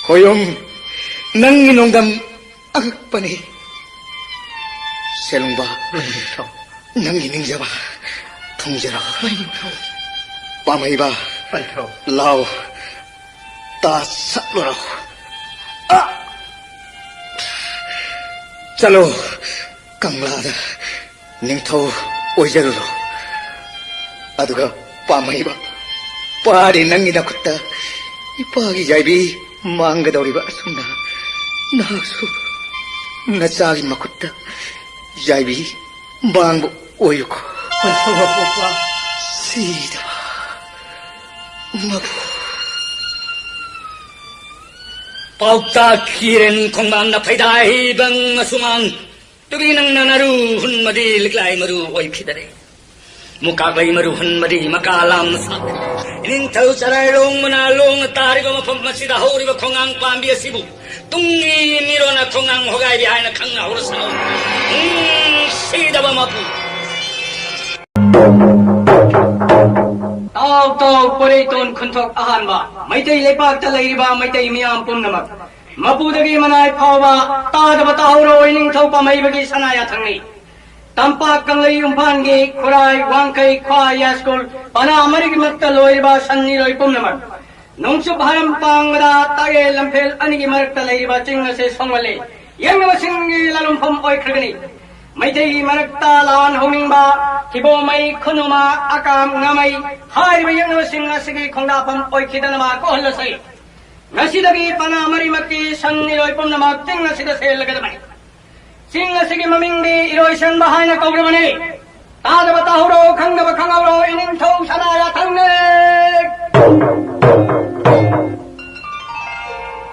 ꯈꯣꯌꯨꯝ, ꯅꯪꯒꯤ ꯅꯣꯡꯗꯝ ꯑꯉꯛꯄꯅꯤ꯫ ꯁꯦꯂꯨꯡꯕ, ꯂꯥꯏꯅꯤꯡꯊꯧ꯫ ꯅꯪꯒꯤ ꯅꯤꯡꯖꯕ ꯊꯨꯡꯖꯔꯣ꯫ ꯂꯥꯏꯅꯤꯡꯊꯧ꯫ ꯄꯥꯝꯍꯩꯕ, ꯄꯟꯊꯧ꯫ ꯂꯥꯎ, ꯇꯥ ꯁꯠꯂꯨꯔꯣ꯫ ꯑ! ꯆꯠꯂꯣ, ꯀꯪꯂꯥꯗ ꯅꯤꯡꯊꯧ ꯑꯣꯏꯖꯔꯨꯔꯣ꯫ ꯑꯗꯨꯒ ꯄꯥꯝꯍꯩꯕ, ꯄꯥꯔꯤ ꯅꯪꯒꯤ ꯅꯈꯨꯠꯇ ꯏꯄꯥꯒꯤ ꯌꯥꯏꯕꯤ ꯃꯥꯡꯒꯗꯧꯔꯤꯕ ꯑꯁꯨꯝꯅ ꯅꯍꯥꯛꯁꯨ ꯅꯆꯥꯒꯤ ꯃꯈꯨꯠꯇ ꯌꯥꯏꯕꯤ ꯃꯥꯡꯕ ꯑꯣꯏꯌꯨꯀꯣ꯫ ꯄꯟꯊꯧ ꯑꯄꯣꯛꯄ꯫ ꯁꯤꯗꯕ ꯃꯕꯨ꯫ ꯄꯥꯎꯇꯥꯛ ꯈꯤꯔꯦꯟ ꯈꯣꯡꯕꯥꯡꯅ ꯐꯩꯗꯥꯏꯕꯪ ꯑꯁꯨꯃꯥꯡ ꯇꯨꯕꯤ ꯅꯪꯅ ꯅꯔꯨ ꯍꯨꯟꯃꯗꯤ ꯂꯤꯛꯂꯥꯏ ꯃꯔꯨ ꯑꯣꯏꯈꯤꯗꯔꯦ꯫ ꯃꯨꯀꯥꯛꯂꯩ ꯃꯔꯨ ꯍꯨꯟꯕꯗꯤ ꯃꯀꯥ ꯂꯥꯝꯅ ꯁꯥꯠꯂꯤ꯫ ꯏꯅꯤꯡꯊꯧ ꯆꯔꯥꯏꯔꯣꯡ ꯃꯅꯥ ꯂꯣꯡꯅ ꯇꯥꯔꯤꯕ ꯃꯐꯝ ꯑꯁꯤꯗ ꯍꯧꯔꯤꯕ ꯈꯣꯡꯉꯥꯡ ꯄꯥꯝꯕꯤ ꯑꯁꯤꯕꯨ ꯇꯨꯡꯒꯤ ꯃꯤꯔꯣꯟꯅ ꯈꯣꯡꯉꯥꯡ ꯍꯣꯒꯥꯏꯕꯤ ꯍꯥꯏꯅ ꯈꯪꯅꯍꯧꯔꯁꯅꯨ꯫ ꯅꯨꯡꯁꯤꯗꯕ ꯃꯄꯨ꯫ ꯇꯥꯎ ꯇꯥꯎ ꯄꯣꯔꯩꯇꯣꯟ ꯈꯨꯟꯊꯣꯛ ꯑꯍꯥꯟꯕ ꯃꯩꯇꯩ ꯂꯩꯄꯥꯛꯇ ꯂꯩꯔꯤꯕ ꯃꯩꯇꯩ ꯃꯤꯌꯥꯝ ꯄꯨꯝꯅꯃꯛ, ꯃꯄꯨꯗꯒꯤ ꯃꯅꯥꯏ ꯐꯥꯎꯕ ꯇꯥꯗꯕ ꯇꯥꯍꯧꯔꯣ, ꯏꯅꯤꯡꯊꯧ ꯄꯥꯝꯍꯩꯕꯒꯤ ꯁꯅꯥ ꯌꯥꯊꯪꯅꯤ꯫ ꯇꯝꯄꯥꯛ ꯀꯪꯂꯩ ꯌꯨꯝꯐꯥꯟꯒꯤ ꯈꯨꯔꯥꯏ ꯋꯥꯡꯈꯩ ꯈ꯭ꯋꯥꯏ ꯌꯥꯏꯁ꯭ꯀꯨꯜ ꯄꯅꯥ ꯃꯔꯤꯒꯤꯃꯛꯇ ꯂꯣꯏꯔꯤꯕ ꯁꯟ ꯏꯔꯣꯏ ꯄꯨꯝꯅꯃꯛ, ꯅꯣꯡꯆꯨꯞ ꯍꯥꯔꯝ ꯄꯥꯡꯕꯗ ꯇꯥꯛꯌꯦꯜ ꯂꯝꯐꯦꯜ ꯑꯅꯤꯒꯤ ꯃꯔꯛꯇ ꯂꯩꯔꯤꯕ ꯆꯤꯡ ꯑꯁꯤ ꯁꯣꯡꯃꯜꯂꯤ꯫ ꯌꯦꯡꯅꯕꯁꯤꯡꯒꯤ ꯂꯥꯂꯨꯝꯐꯝ ꯑꯣꯏꯈ꯭ꯔꯒꯅꯤ꯫ ꯃꯩꯇꯩꯒꯤ ꯃꯔꯛꯇ ꯂꯥꯟ ꯍꯧꯅꯤꯡꯕ ꯊꯤꯕꯣꯃꯩ, ꯈꯨꯅꯨꯃ, ꯑꯀꯥꯝ, ꯉꯥꯃꯩ ꯍꯥꯏꯔꯤꯕ ꯌꯦꯡꯅꯕꯁꯤꯡ ꯑꯁꯤꯒꯤ ꯈꯣꯡꯗꯥꯐꯝ ꯑꯣꯏꯈꯤꯗꯅꯕ ꯀꯣꯛꯍꯜꯂꯁꯤ꯫ ꯉꯁꯤꯗꯒꯤ ꯄꯅꯥ ꯃꯔꯤꯃꯛꯀꯤ ꯁꯟ ꯏꯔꯣꯏ ꯄꯨꯝꯅꯃꯛ ꯆꯤꯡ ꯑꯁꯤꯗ ꯁꯦꯜꯂꯒꯗꯕꯅꯤ꯫ ꯆꯤꯡ ꯑꯁꯤꯒꯤ ꯃꯃꯤꯡꯗꯤ ꯏꯔꯣꯏꯁꯦꯝꯕ ꯍꯥꯏꯅ ꯀꯧꯔꯕꯅꯤ꯫ ꯇꯥꯗꯕ ꯇꯥꯍꯧꯔꯣ, ꯈꯪꯗꯕ ꯈꯪꯍꯧꯔꯣ, ꯏꯅꯤꯡꯊꯧ ꯁꯅꯥ ꯌꯥꯊꯪꯅꯦ꯫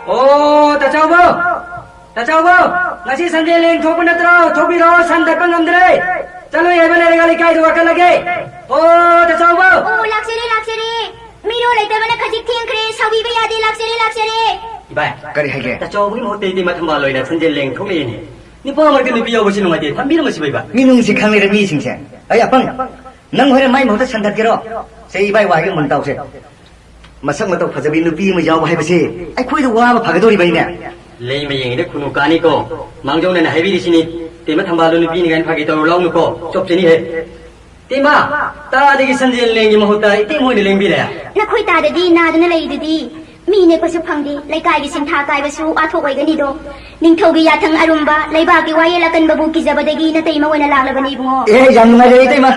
ꯑꯣ, ꯇꯥꯆꯧꯕ! ꯇꯥꯆꯧꯕ! ꯉꯁꯤ ꯁꯟꯗꯦ ꯂꯦꯡ ꯊꯣꯛꯄ ꯅꯠꯇ꯭ꯔꯣ? ꯊꯣꯛꯄꯤꯔꯣ, ꯁꯟ ꯊꯠꯄ ꯉꯝꯗ꯭ꯔꯦ꯫ ꯆꯠꯂꯣ, ꯍꯥꯏꯕ ꯂꯩꯔꯒ ꯂꯩꯀꯥꯏꯗ ꯋꯥꯀꯠꯂꯒꯦ꯫ ꯑꯣ, ꯇꯥꯆꯧꯕ! ꯑꯣ, ꯂꯥꯛꯆꯔꯦ, ꯂꯥꯛꯆꯔꯦ꯫ ꯃꯤꯔꯣꯜ ꯂꯩꯇꯕꯅ ꯈꯖꯤꯛ ꯊꯦꯡꯈ꯭ꯔꯦ, ꯁꯥꯎꯕꯤꯕ ꯌꯥꯗꯦ, ꯂꯥꯛꯆꯔꯦ, ꯂꯥꯛꯆꯔꯦ꯫ ꯏꯕꯥꯏ, ꯀꯔꯤ ꯍꯥꯏꯒꯦ? ꯇꯥꯆꯧꯕꯒꯤ ꯃꯍꯨꯠꯇ ꯏꯇꯩꯃ ꯊꯝꯕꯥꯜ ꯑꯣꯏꯅ ꯁꯟꯗꯦ ꯂꯦꯡ ꯊꯣꯛꯂꯛꯏꯅꯦ꯫ ꯅꯨꯄꯥ ꯃꯔꯛꯇ ꯅꯨꯄꯤ ꯌꯥꯎꯕꯁꯤ ꯅꯨꯡꯉꯥꯏꯇꯦ, ꯊꯝꯕꯤꯔꯝꯃꯁꯤ ꯏꯕꯥꯏ꯫ ꯃꯤꯅꯨꯡꯁꯤ ꯈꯪꯂꯤꯔ ꯃꯤꯁꯤꯡꯁꯦ? ꯑꯩ ꯑꯄꯪ, ꯅꯪ ꯍꯣꯔꯦꯟ ꯃꯥꯏ ꯃꯍꯨꯠꯇ ꯁꯟꯗꯠꯀꯦꯔꯣ? ꯁꯦ ꯏꯕꯥꯏ, ꯋꯥ ꯍꯥꯏꯒꯦ ꯃꯨꯟ ꯇꯥꯎꯁꯦ꯫ ꯃꯁꯛ ꯃꯇꯧ ꯐꯖꯕꯤ ꯅꯨꯄꯤ ꯑꯃ ꯌꯥꯎꯕ ꯍꯥꯏꯕꯁꯦ ꯑꯩꯈꯣꯏꯗ ꯋꯥꯕ ꯐꯒꯗꯧꯔꯤꯕꯅꯤꯅꯦ꯫ ꯂꯩꯃ ꯌꯦꯡꯉꯤꯗ ꯈꯨꯅꯨ ꯀꯥꯅꯤꯀꯣ꯫ ꯃꯥꯡꯖꯧꯅꯅ ꯍꯥꯏꯕꯤꯔꯤꯁꯤꯅꯤ꯫ ꯇꯦꯝꯕ ꯊꯝꯕꯥꯜꯗꯣ ꯅꯨꯄꯤꯅꯤ ꯀꯥꯏꯅ ꯐꯥꯒꯤ ꯇꯧꯔꯨ ꯂꯥꯎꯅꯨꯀꯣ꯫ ꯆꯣꯞꯆꯅꯤꯍꯦ꯫ ꯇꯦꯝꯕ, ꯇꯥꯗꯒꯤ ꯁꯟꯖꯦꯜ ꯂꯦꯡꯒꯤ ꯃꯍꯨꯠꯇ ꯏꯇꯩꯃ ꯑꯣꯏꯅ ꯂꯦꯡꯕꯤꯔꯦ꯫ ꯅꯈꯣꯏ ꯇꯥꯗꯗꯤ ꯅꯥꯗꯨꯅ ꯂꯩꯗꯨꯗꯤ꯫ ꯃꯤ ꯅꯦꯛꯄꯁꯨ ꯐꯪꯗꯦ, ꯂꯩꯀꯥꯏꯒꯤ ꯁꯤꯡꯊꯥ ꯀꯥꯏꯕꯁꯨ ꯋꯥꯊꯣꯛ ꯑꯣꯏꯒꯅꯤꯗꯣ꯫ ꯅꯤꯡꯊꯧꯒꯤ ꯌꯥꯊꯪ ꯑꯔꯨꯝꯕ, ꯂꯩꯕꯥꯛꯀꯤ ꯋꯥꯌꯦꯜ ꯑꯀꯟꯕꯕꯨ ꯀꯤꯖꯕꯗꯒꯤ ꯅꯇꯩꯃ ꯑꯣꯏꯅ ꯂꯥꯛꯂꯕꯅꯤ ꯏꯕꯨꯡꯉꯣ꯫ ꯑꯦ, ꯌꯥꯝ ꯅꯨꯡꯉꯥꯏꯖꯔꯦ ꯏꯇꯩꯃ꯫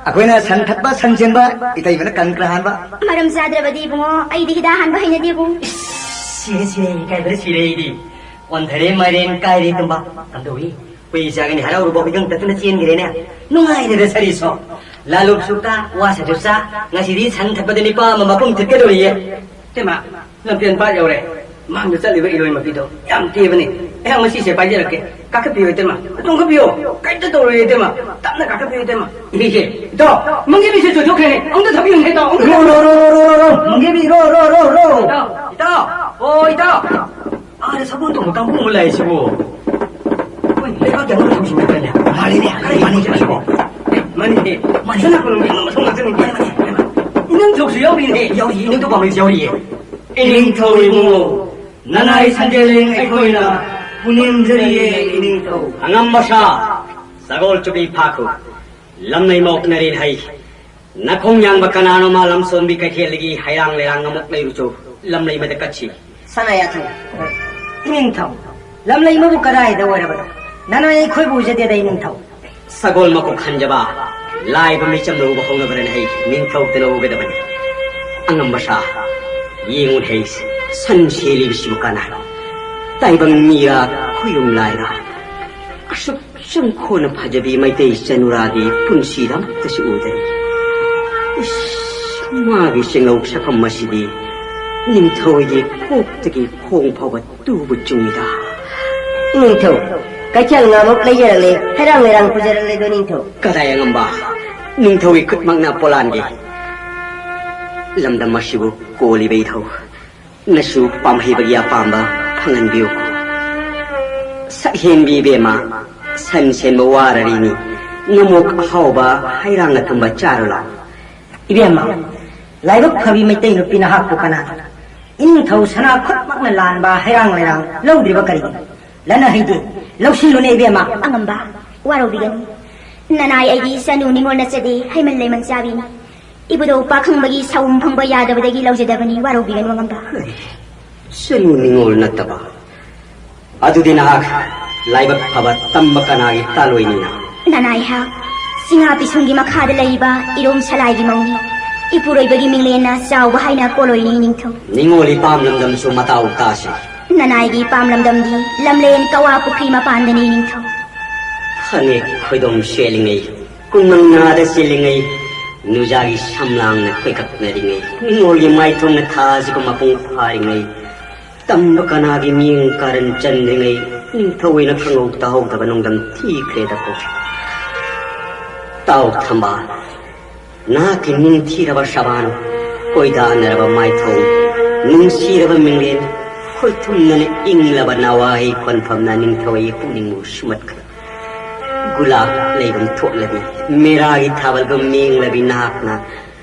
ꯑꯩꯈꯣꯏꯅ ꯁꯟ ꯊꯠꯄ, ꯁꯟ ꯆꯦꯟꯕ, ꯏꯇꯩꯃꯅ ꯀꯪꯀ꯭ꯔꯥ ꯍꯥꯟꯕ꯫ ꯃꯔꯝ ꯆꯥꯗ꯭ꯔꯕꯗꯤ ꯏꯕꯨꯡꯉꯣ, ꯑꯩꯗꯤ ꯍꯤꯗꯥꯛ ꯍꯥꯟꯕ ꯍꯩꯅꯗꯦꯕꯨ꯫ ꯏꯁ, ꯁꯤꯔꯦ, ꯁꯤꯔꯦ, ꯏꯀꯥꯏꯕꯅ ꯁꯤꯔꯦ ꯑꯩꯗꯤ꯫ ꯑꯣꯟꯊꯔꯦ ꯃꯥꯏꯔꯦꯟ ꯀꯥꯏꯔꯦ ꯇꯨꯝꯕ꯫ ꯀꯝꯗꯧꯏ? ꯍꯨꯏ ꯆꯥꯒꯅꯤ ꯍꯔꯥꯎꯔꯨꯕ ꯍꯨꯏꯒꯪ ꯇꯠꯇꯨꯅ ꯆꯦꯟꯈ꯭ꯔꯦꯅꯦ꯫ ꯅꯨꯡꯉꯥꯏꯔꯦꯗ ꯁꯔꯤꯁꯣ꯫ ꯂꯥꯂꯣꯛꯁꯨ ꯀꯥ, ꯋꯥꯁꯥꯁꯨ ꯆꯥ, ꯉꯁꯤꯗꯤ ꯁꯟ ꯊꯠꯄꯗ ꯅꯤꯄꯥ ꯑꯃ ꯃꯄꯨꯝ ꯊꯤꯠꯀꯗꯧꯔꯤꯌꯦ꯫ ꯏꯇꯩꯃ, ꯂꯝꯐꯦꯟ ꯄꯥꯠ ꯌꯧꯔꯦ꯫ ꯃꯥꯡꯗ ꯆꯠꯂꯤꯕ ꯏꯔꯣꯏ ꯃꯄꯤꯗꯣ ꯌꯥꯝ ꯇꯦꯕꯅꯤ꯫ ꯑꯩꯍꯥꯛ ꯃꯁꯤꯁꯦ ꯄꯥꯏꯖꯔꯛꯀꯦ꯫ ꯀꯥꯈꯠꯄꯤꯌꯨ ꯏꯇꯩꯃ꯫ ꯑꯗꯨꯝ ꯀꯥꯈꯠꯄꯤꯌꯣ꯫ ꯀꯩꯝꯇ ꯇꯧꯔꯣꯏ ꯏꯇꯩꯃ꯫ ꯇꯞꯅ ꯀꯥꯈꯠꯄꯤꯌꯨ ꯏꯇꯩꯃ꯫ ꯏꯍꯦ, ꯏꯇꯥꯎ, ꯃꯪꯒꯦꯕꯤꯁꯦ ꯆꯣꯏꯊꯣꯛꯈ꯭ꯔꯦꯅꯦ꯫ ꯑꯝꯇ ꯊꯥꯕꯤꯌꯨꯅꯦ ꯏꯇꯥꯎ꯫ ꯔꯣ, ꯔꯣ, ꯔꯣ, ꯔꯣ, ꯔꯣ, ꯔꯣ, ꯔꯣ꯫ ꯃꯪꯒꯦꯕꯤ, ꯔꯣ, ꯔꯣ, ꯔꯣ, ꯔꯣ꯫ ꯏꯇꯥꯎ, ꯏꯇꯥꯎ꯫ ꯑꯣ, ꯏꯇꯥꯎ꯫ ꯑꯥꯗ ꯁꯒꯣꯜ ꯇꯣꯡꯕ ꯀꯥꯡꯕꯨ ꯑꯃ ꯂꯥꯛꯏꯁꯤꯕꯨ꯫ ꯑꯩꯈꯣꯏ ꯂꯩꯕꯥꯛꯀꯤ ꯑꯉꯝꯕ ꯊꯧꯁꯤꯡ ꯅꯠꯇ꯭ꯔꯅꯦ? ꯃꯥꯅꯤꯅꯦ, ꯀꯔꯤ ꯃꯥꯅꯤꯅꯦ ꯁꯤꯕꯣ? ꯑꯦ, ꯃꯥꯅꯤꯅꯦ꯫ ꯃꯥꯅꯤ꯫ ꯁꯅꯥ ꯀꯣꯂꯨꯝꯒꯤ ꯑꯉꯝꯕ ꯊꯧ ꯉꯥꯛꯇꯅꯤ꯫ ꯃꯥꯅꯤ, ꯃꯥꯅꯤ, ꯃꯥꯅꯤ꯫ ꯏꯅꯪꯊꯧꯁꯨ ꯌꯥꯎꯔꯤꯅꯦ꯫ ꯌꯥꯎꯔꯤ, ꯏꯅꯪꯊꯧ ꯄꯥꯝꯕꯩꯁꯨ ꯌꯥꯎꯔꯤꯌꯦ꯫ ꯏꯅꯤꯡꯊꯧ ꯏꯕꯨꯡꯉꯣ, ꯅꯅꯥꯏ ꯁꯟꯖꯦꯂꯦꯡ ꯑꯩꯈꯣꯏꯅ ꯄꯨꯅꯤꯡꯖꯔꯤꯌꯦ ꯏꯅꯤꯡꯊꯧ꯫ ꯑꯉꯝꯕ ꯁꯥ, ꯁꯒꯣꯜ ꯆꯨꯕꯤ ꯐꯥꯈꯨ, ꯂꯝꯅꯩ ꯃꯣꯛꯅꯔꯤ ꯍꯩ, ꯅꯈꯣꯡ ꯌꯥꯡꯕ ꯀꯅꯥꯅꯣꯃ ꯂꯝꯁꯣꯟꯕꯤ ꯀꯩꯊꯦꯜꯗꯒꯤ ꯍꯩꯔꯥꯡ ꯂꯩꯔꯥꯡ ꯑꯃꯨꯛ ꯂꯩꯔꯨꯆꯣ, ꯂꯝꯂꯩꯃꯗ ꯀꯠꯁꯤ꯫ ꯁꯅꯥ ꯌꯥꯊꯪ, ꯏꯅꯤꯡꯊꯧ, ꯂꯝꯂꯩꯃꯕꯨ ꯀꯗꯥꯏꯗ ꯑꯣꯏꯔꯕꯅꯣ? ꯅꯅꯥꯏ ꯑꯩꯈꯣꯏꯕꯨ ꯎꯖꯗꯦꯗ ꯏꯅꯤꯡꯊꯧ꯫ ꯁꯒꯣꯜ ꯃꯀꯣꯛ ꯍꯟꯖꯕ, ꯂꯥꯏꯕ ꯃꯤꯆꯝꯅ ꯎꯕ ꯍꯧꯅꯕ꯭ꯔꯅ ꯍꯩ, ꯅꯤꯡꯊꯧ ꯇꯤꯜꯍꯧꯒꯗꯕꯅꯤ꯫ ꯑꯉꯝꯕ ꯁꯥ, ꯌꯦꯡꯉꯨ ꯍꯩ, ꯁꯟ ꯁꯦꯜꯂꯤꯕꯁꯤꯕꯨ ꯀꯅꯥꯅꯣ? ꯇꯥꯏꯕꯪ ꯃꯤꯔꯥ, ꯈꯣꯏꯔꯨꯝ ꯂꯥꯏꯔꯥ? ꯑꯁꯨꯛ ꯆꯪꯈꯣꯟꯅ ꯐꯖꯕꯤ ꯃꯩꯇꯩ ꯆꯅꯨꯔꯥꯒꯤ ꯄꯨꯟꯁꯤꯗ ꯑꯃꯨꯛꯇꯁꯨ ꯎꯗꯔꯤ꯫ ꯏꯁ, ꯃꯥꯒꯤ ꯆꯦꯡꯂꯧ ꯁꯛꯐꯝ ꯑꯁꯤꯗꯤ ꯅꯤꯡꯊꯧꯒꯤ ꯀꯣꯛꯇꯒꯤ ꯈꯣꯡ ꯐꯥꯎꯕ ꯇꯨꯕꯨ ꯆꯨꯡꯉꯤꯗ꯫ ꯅꯤꯡꯊꯧ, ꯀꯩꯊꯦꯜ ꯉꯥꯃꯨꯛ ꯂꯩꯖꯔꯛꯂꯦ, ꯍꯩꯔꯥꯡ ꯂꯩꯔꯥꯡ ꯄꯨꯖꯔꯛꯂꯦꯗꯣ ꯅꯤꯡꯊꯧ꯫ ꯀꯗꯥꯏ ꯑꯉꯝꯕ? ꯅꯤꯡꯊꯧꯒꯤ ꯈꯨꯠꯃꯛꯅ ꯄꯣꯂꯥꯟꯒꯤ ꯂꯝꯗꯝ ꯑꯁꯤꯕꯨ ꯀꯣꯜꯂꯤꯕ ꯏꯊꯧ꯫ ꯅꯁꯨ ꯄꯥꯝꯍꯩꯕꯒꯤ ꯑꯄꯥꯝꯕ ꯐꯪꯍꯟꯕꯤꯌꯨ꯫ ꯁꯛꯍꯦꯟꯕꯤ ꯏꯕꯦꯝꯃ, ꯁꯟ ꯁꯦꯟꯕ ꯋꯥꯔꯔꯤꯅꯤ꯫ ꯉꯃꯣꯛ ꯑꯍꯥꯎꯕ ꯍꯩꯔꯥꯡ ꯑꯊꯨꯝꯕ ꯆꯥꯔꯨ ꯂꯥꯎ꯫ ꯏꯕꯦꯝꯃ, ꯂꯥꯏꯕꯛ ꯐꯕꯤ ꯃꯩꯇꯩ ꯅꯨꯄꯤ ꯅꯍꯥꯛꯄꯨ ꯀꯅꯥꯅ ꯏꯅꯤꯡꯊꯧ ꯁꯅꯥ ꯈꯨꯠꯃꯛꯅ ꯂꯥꯟꯕ ꯍꯩꯔꯥꯡ ꯂꯩꯔꯥꯡ ꯂꯧꯗ꯭ꯔꯤꯕ ꯀꯔꯤꯒꯤꯅꯣ? ꯂꯟꯅ ꯍꯩꯗꯤ, ꯂꯧꯁꯤꯜꯂꯨꯅꯦ ꯏꯕꯦꯝꯃ꯫ ꯑꯉꯝꯕ, ꯋꯥꯔꯧꯕꯤꯒꯅꯨ꯫ ꯅꯅꯥꯏ ꯑꯩꯗꯤ ꯆꯅꯨ ꯅꯤꯉꯣꯜ ꯅꯠꯆꯗꯦ, ꯍꯩꯃꯟ ꯂꯩꯃꯟ ꯆꯥꯕꯤꯅꯤ꯫ ꯏꯕꯨꯙꯧ ꯄꯥꯈꯪꯕꯒꯤ ꯁꯥꯎꯝ ꯐꯪꯕ ꯌꯥꯗꯕꯗꯒꯤ ꯂꯧꯖꯗꯕꯅꯤ, ꯋꯥꯔꯧꯕꯤꯒꯅꯨ ꯑꯉꯝꯕ꯫ ꯆꯅꯨ ꯅꯤꯉꯣꯜ ꯅꯠꯇꯕ? ꯑꯗꯨꯗꯤ ꯅꯍꯥꯛ ꯂꯥꯏꯕꯛ ꯐꯕ ꯇꯝꯕ ꯀꯅꯥꯒꯤ ꯇꯥꯂꯣꯏꯅꯤꯅ? ꯅꯅꯥꯏꯍꯥꯛ ꯆꯤꯡꯉꯥ ꯄꯤꯁꯨꯝꯒꯤ ꯃꯈꯥꯗ ꯂꯩꯔꯤꯕ ꯏꯔꯣꯝ ꯁꯂꯥꯏꯒꯤ ꯃꯧꯅꯤ꯫ ꯏꯄꯨꯔꯣꯏꯕꯒꯤ ꯃꯤꯡꯂꯦꯟꯅ ꯆꯥꯎꯕ ꯍꯥꯏꯅ ꯀꯣꯂꯣꯏꯅꯤ ꯅꯤꯡꯊꯧ꯫ ꯅꯤꯉꯣꯜ ꯏꯄꯥꯝ ꯂꯝꯗꯝꯁꯨ ꯃꯇꯥꯎ ꯇꯥꯁꯤ꯫ ꯅꯅꯥꯏꯒꯤ ꯏꯄꯥꯝ ꯂꯝꯗꯝꯗꯤ ꯂꯝꯂꯦꯟ ꯀꯋꯥ ꯄꯨꯈ꯭ꯔꯤ ꯃꯄꯥꯟꯗꯅꯤ ꯅꯤꯡꯊꯧ꯫ ꯐꯅꯦꯛ ꯈꯣꯏꯗꯣꯝ ꯁꯦꯠꯂꯤꯉꯩ, ꯀꯨꯝꯃꯪ ꯅꯥꯗ ꯆꯦꯜꯂꯤꯉꯩ, ꯅꯨꯖꯥꯒꯤ ꯁꯝꯂꯥꯡꯅ ꯀꯣꯏꯀꯛꯅꯔꯤꯉꯩ, ꯅꯤꯉꯣꯜꯒꯤ ꯃꯥꯏꯊꯣꯡꯅ ꯊꯥꯁꯤꯒ ꯃꯄꯨꯡ ꯐꯥꯔꯤꯉꯩ, ꯇꯝꯕ ꯀꯅꯥꯒꯤ ꯃꯤꯠꯌꯦꯡ ꯀꯥꯔꯟ ꯆꯟꯗ꯭ꯔꯤꯉꯩ, ꯅꯤꯡꯊꯧ ꯑꯣꯏꯅ ꯈꯪꯍꯧ ꯇꯥꯍꯧꯗꯕ ꯅꯣꯡꯗꯝ ꯊꯤꯈ꯭ꯔꯦꯗꯀꯣ꯫ ꯇꯥꯎ ꯊꯝꯕꯥꯜ, ꯅꯍꯥꯛꯀꯤ ꯅꯤꯡꯊꯤꯔꯕ ꯁꯕꯥꯟ, ꯀꯣꯏꯗꯥꯅꯔꯕ ꯃꯥꯏꯊꯣꯡ, ꯅꯨꯡꯁꯤꯔꯕ ꯃꯤꯡꯂꯦꯟ, ꯈꯣꯏꯊꯨꯝꯅꯅ ꯏꯪꯂꯕ ꯅꯋꯥꯍꯩ ꯈꯣꯟꯐꯝꯅ ꯅꯤꯡꯊꯧ ꯑꯩꯒꯤ ꯄꯨꯛꯅꯤꯡꯕꯨ ꯁꯨꯝꯍꯠꯈ꯭ꯔꯦ꯫ ꯒꯨꯂꯥꯞ ꯂꯩꯒꯨꯝ ꯊꯣꯠꯂꯕꯤ, ꯃꯦꯔꯥꯒꯤ ꯊꯥꯕꯜꯒꯨꯝ ꯃꯦꯡꯂꯕꯤ ꯅꯍꯥꯛꯅ